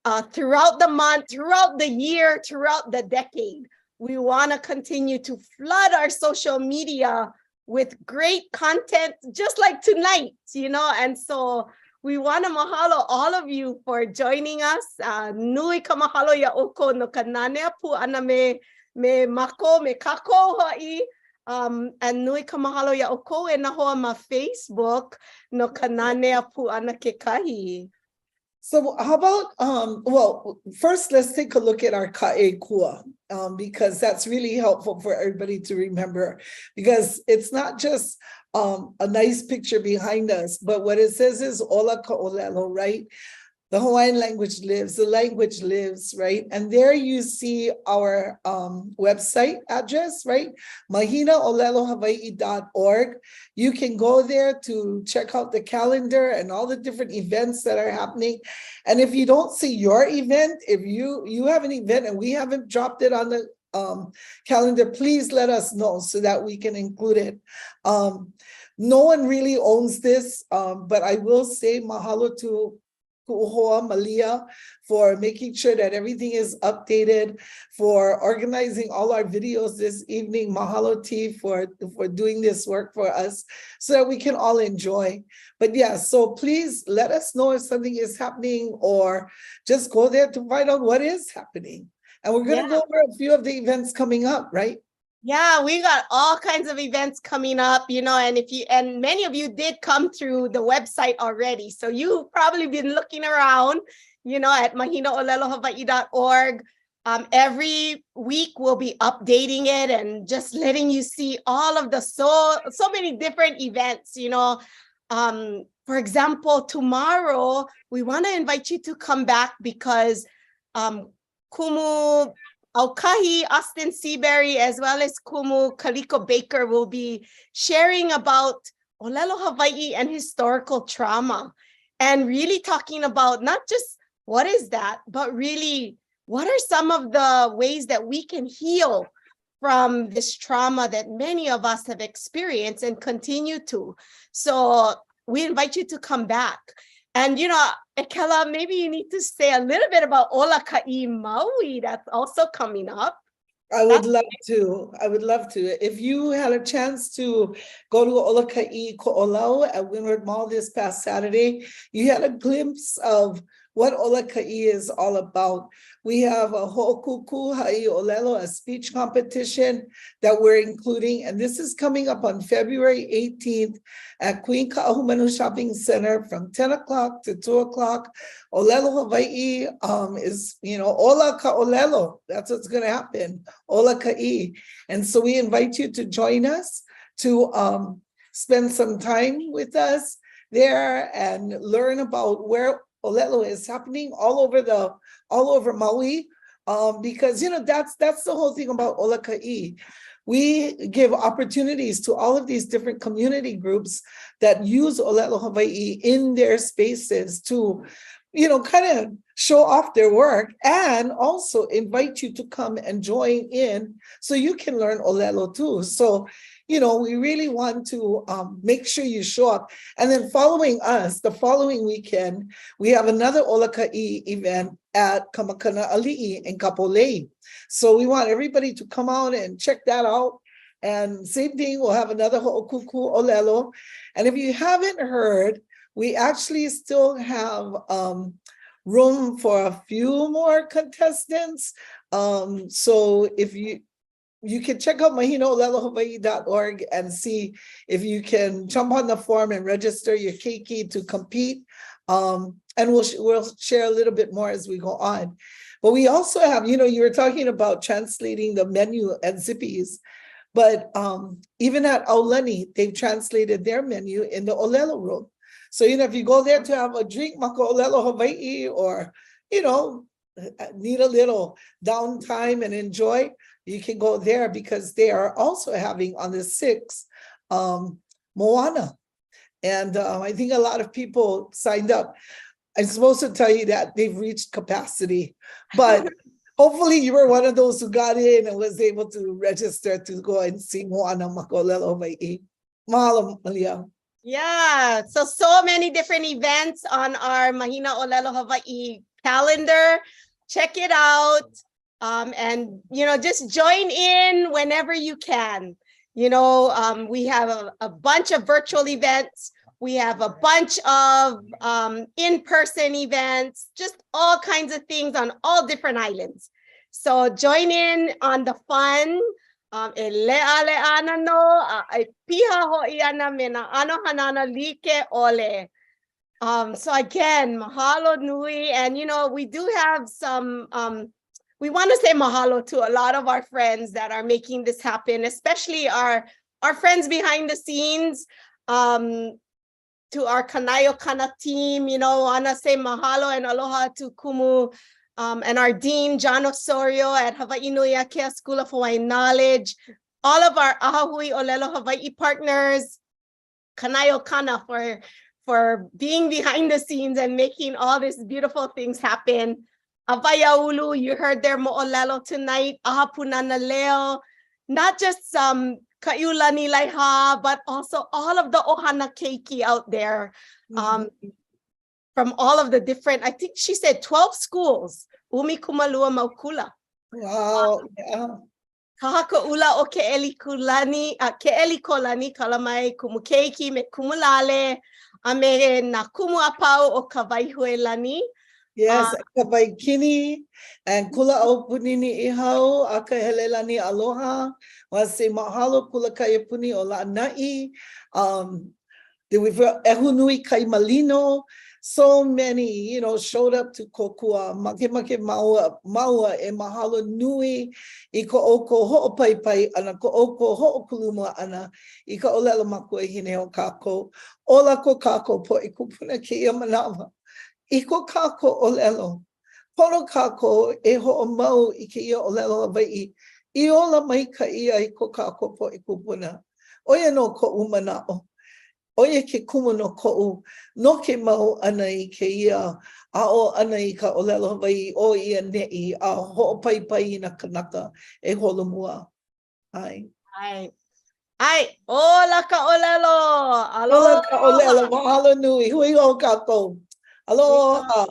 uh, throughout the month, throughout the year, throughout the decade. We want to continue to flood our social media with great content, just like tonight, you know? And so we want to mahalo all of you for joining us. Uh, nui ka mahalo ia ʻoukou no ka nanea pū ʻana me, me mākou, me kākou hoʻi. Um, and nui ka mahalo ia ʻoukou e nā hoa ma Facebook no ka nanea pū ʻana kekahi. So how about, um, well, first let's take a look at our ka'e kua, um, because that's really helpful for everybody to remember, because it's not just um, a nice picture behind us, but what it says is ola ka olelo, right? The Hawaiian language lives, the language lives, right? And there you see our um, website address, right? mahinaolelohawaii.org. You can go there to check out the calendar and all the different events that are happening. And if you don't see your event, if you, you have an event and we haven't dropped it on the um, calendar, please let us know so that we can include it. Um, no one really owns this, um, but I will say mahalo to Ku'uhoa Malia for making sure that everything is updated, for organizing all our videos this evening. Mahalo T for, for doing this work for us so that we can all enjoy. But yeah, so please let us know if something is happening or just go there to find out what is happening. And we're going to yeah. go over a few of the events coming up, right? Yeah, we got all kinds of events coming up, you know, and if you and many of you did come through the website already. So you've probably been looking around, you know, at mahinaolelohawaii.org. Um, every week we'll be updating it and just letting you see all of the so so many different events, you know. Um, for example, tomorrow we want to invite you to come back because um, Kumu Aukahi, Austin Seabury, as well as Kumu Kaliko Baker will be sharing about Olelo Hawaii and historical trauma and really talking about not just what is that, but really what are some of the ways that we can heal from this trauma that many of us have experienced and continue to. So we invite you to come back. And you know, Ekela, maybe you need to say a little bit about Ola Ka'i Maui that's also coming up. I would love to. I would love to. If you had a chance to go to Olaka'i Ko'olau at Windward Mall this past Saturday, you had a glimpse of what Olaka'i is all about. We have a ho'okuku ha'i olelo, a speech competition that we're including, and this is coming up on February 18th at Queen Ka'ahumanu Shopping Center from 10 o'clock to 2 o'clock. Olelo Hawaii um, is, you know, Ola ka olelo. That's what's going to happen. Ola ka'i. And so we invite you to join us to um, spend some time with us there and learn about where Olelo is happening all over the all over Maui. Um, because you know that's that's the whole thing about Olaka'i. We give opportunities to all of these different community groups that use Olelo Hawaii in their spaces to, you know, kind of show off their work and also invite you to come and join in so you can learn Olelo too. So, you know, we really want to um, make sure you show up. And then following us, the following weekend, we have another Olaka'i event at Kamakana Ali'i in Kapolei. So we want everybody to come out and check that out. And same thing, we'll have another Ho'okuku Olelo. And if you haven't heard, we actually still have um, room for a few more contestants. Um, so if you you can check out mahinaolelohawaii.org and see if you can jump on the form and register your keiki to compete. Um, and we'll, we'll share a little bit more as we go on. But we also have, you know, you were talking about translating the menu at Zippy's, but um, even at Aulani, they've translated their menu in the Olelo room. So, you know, if you go there to have a drink, maka Olelo Hawaii, or, you know, need a little downtime and enjoy, you can go there because they are also having on the 6th um, Moana. And uh, I think a lot of people signed up. I'm supposed to tell you that they've reached capacity, but hopefully you were one of those who got in and was able to register to go and see Moana Makolelo Hawaii. Mahalo, Malia. Yeah, so so many different events on our Mahina Olelo Hawaii calendar. Check it out. Um, and you know, just join in whenever you can. You know, um, we have a, a bunch of virtual events. We have a bunch of um, in-person events, just all kinds of things on all different islands. So join in on the fun. Um, e lea lea ana no, a e piha ho'i ana me nā ʻano hanana like ʻole. Um, so again, mahalo nui. And, you know, we do have some, um, we want to say mahalo to a lot of our friends that are making this happen, especially our, our friends behind the scenes, um, to our Kanaeokana team, you know, want to say mahalo and aloha to Kumu um, and our dean, John Osorio at Hawaii Nui Akea School of Hawaiian Knowledge, all of our Ahahui Olelo Hawaii partners, Kanaeokana for, for being behind the scenes and making all these beautiful things happen. Awaiaulu, you heard their mo'olelo tonight, Aha Punana Leo, not just um, Kaiulani Laiha, but also all of the ohana keiki out there um, mm-hmm. from all of the different, I think she said 12 schools, Umi Kumalua Maukula. Wow, yeah. Ka Haka ʻUla o Keʻelikūlani, uh, Keʻelikōlani, kala mai kumu keiki me kumulale, a me nā kumu a pau o Kawaihuelani. Yes, uh, Kawaikini and Kula Aupuni Niʻihau, Akahelelani Aloha, wanna say mahalo Kula Kaiapuni o Lānaʻi, um, Then we've got Ehunui Kaimalino. So many, you know, showed up to kōkua. Makemake maua, maua e mahalo nui i ko ʻoukou hoʻopaipai ʻana, ko ʻoukou hoʻokuluma ʻana i ka ʻōlelo makuahine o kākou. Ola ko kākou poʻe kūpuna kēia manawa. I ko kākou ʻōlelo, pono kākou e hoʻomau i kēia ʻōlelo Hawaiʻi i ola maikaʻi ai ko kākou poʻe kūpuna. ʻO ia nō koʻu manaʻo. ʻO ia ke kumu no koʻu noke mau ʻana i kēia aʻo ʻana i ka ʻōlelo Hawaiʻi ʻo i ʻaneʻi a hoʻopaipai i nā kanaka e holomua. ʻAe. ʻAe. ʻAe, ola ka ʻōlelo! Aloha! Ola ka ʻōlelo, mahalo nui. Hui hou kākou. Aloha!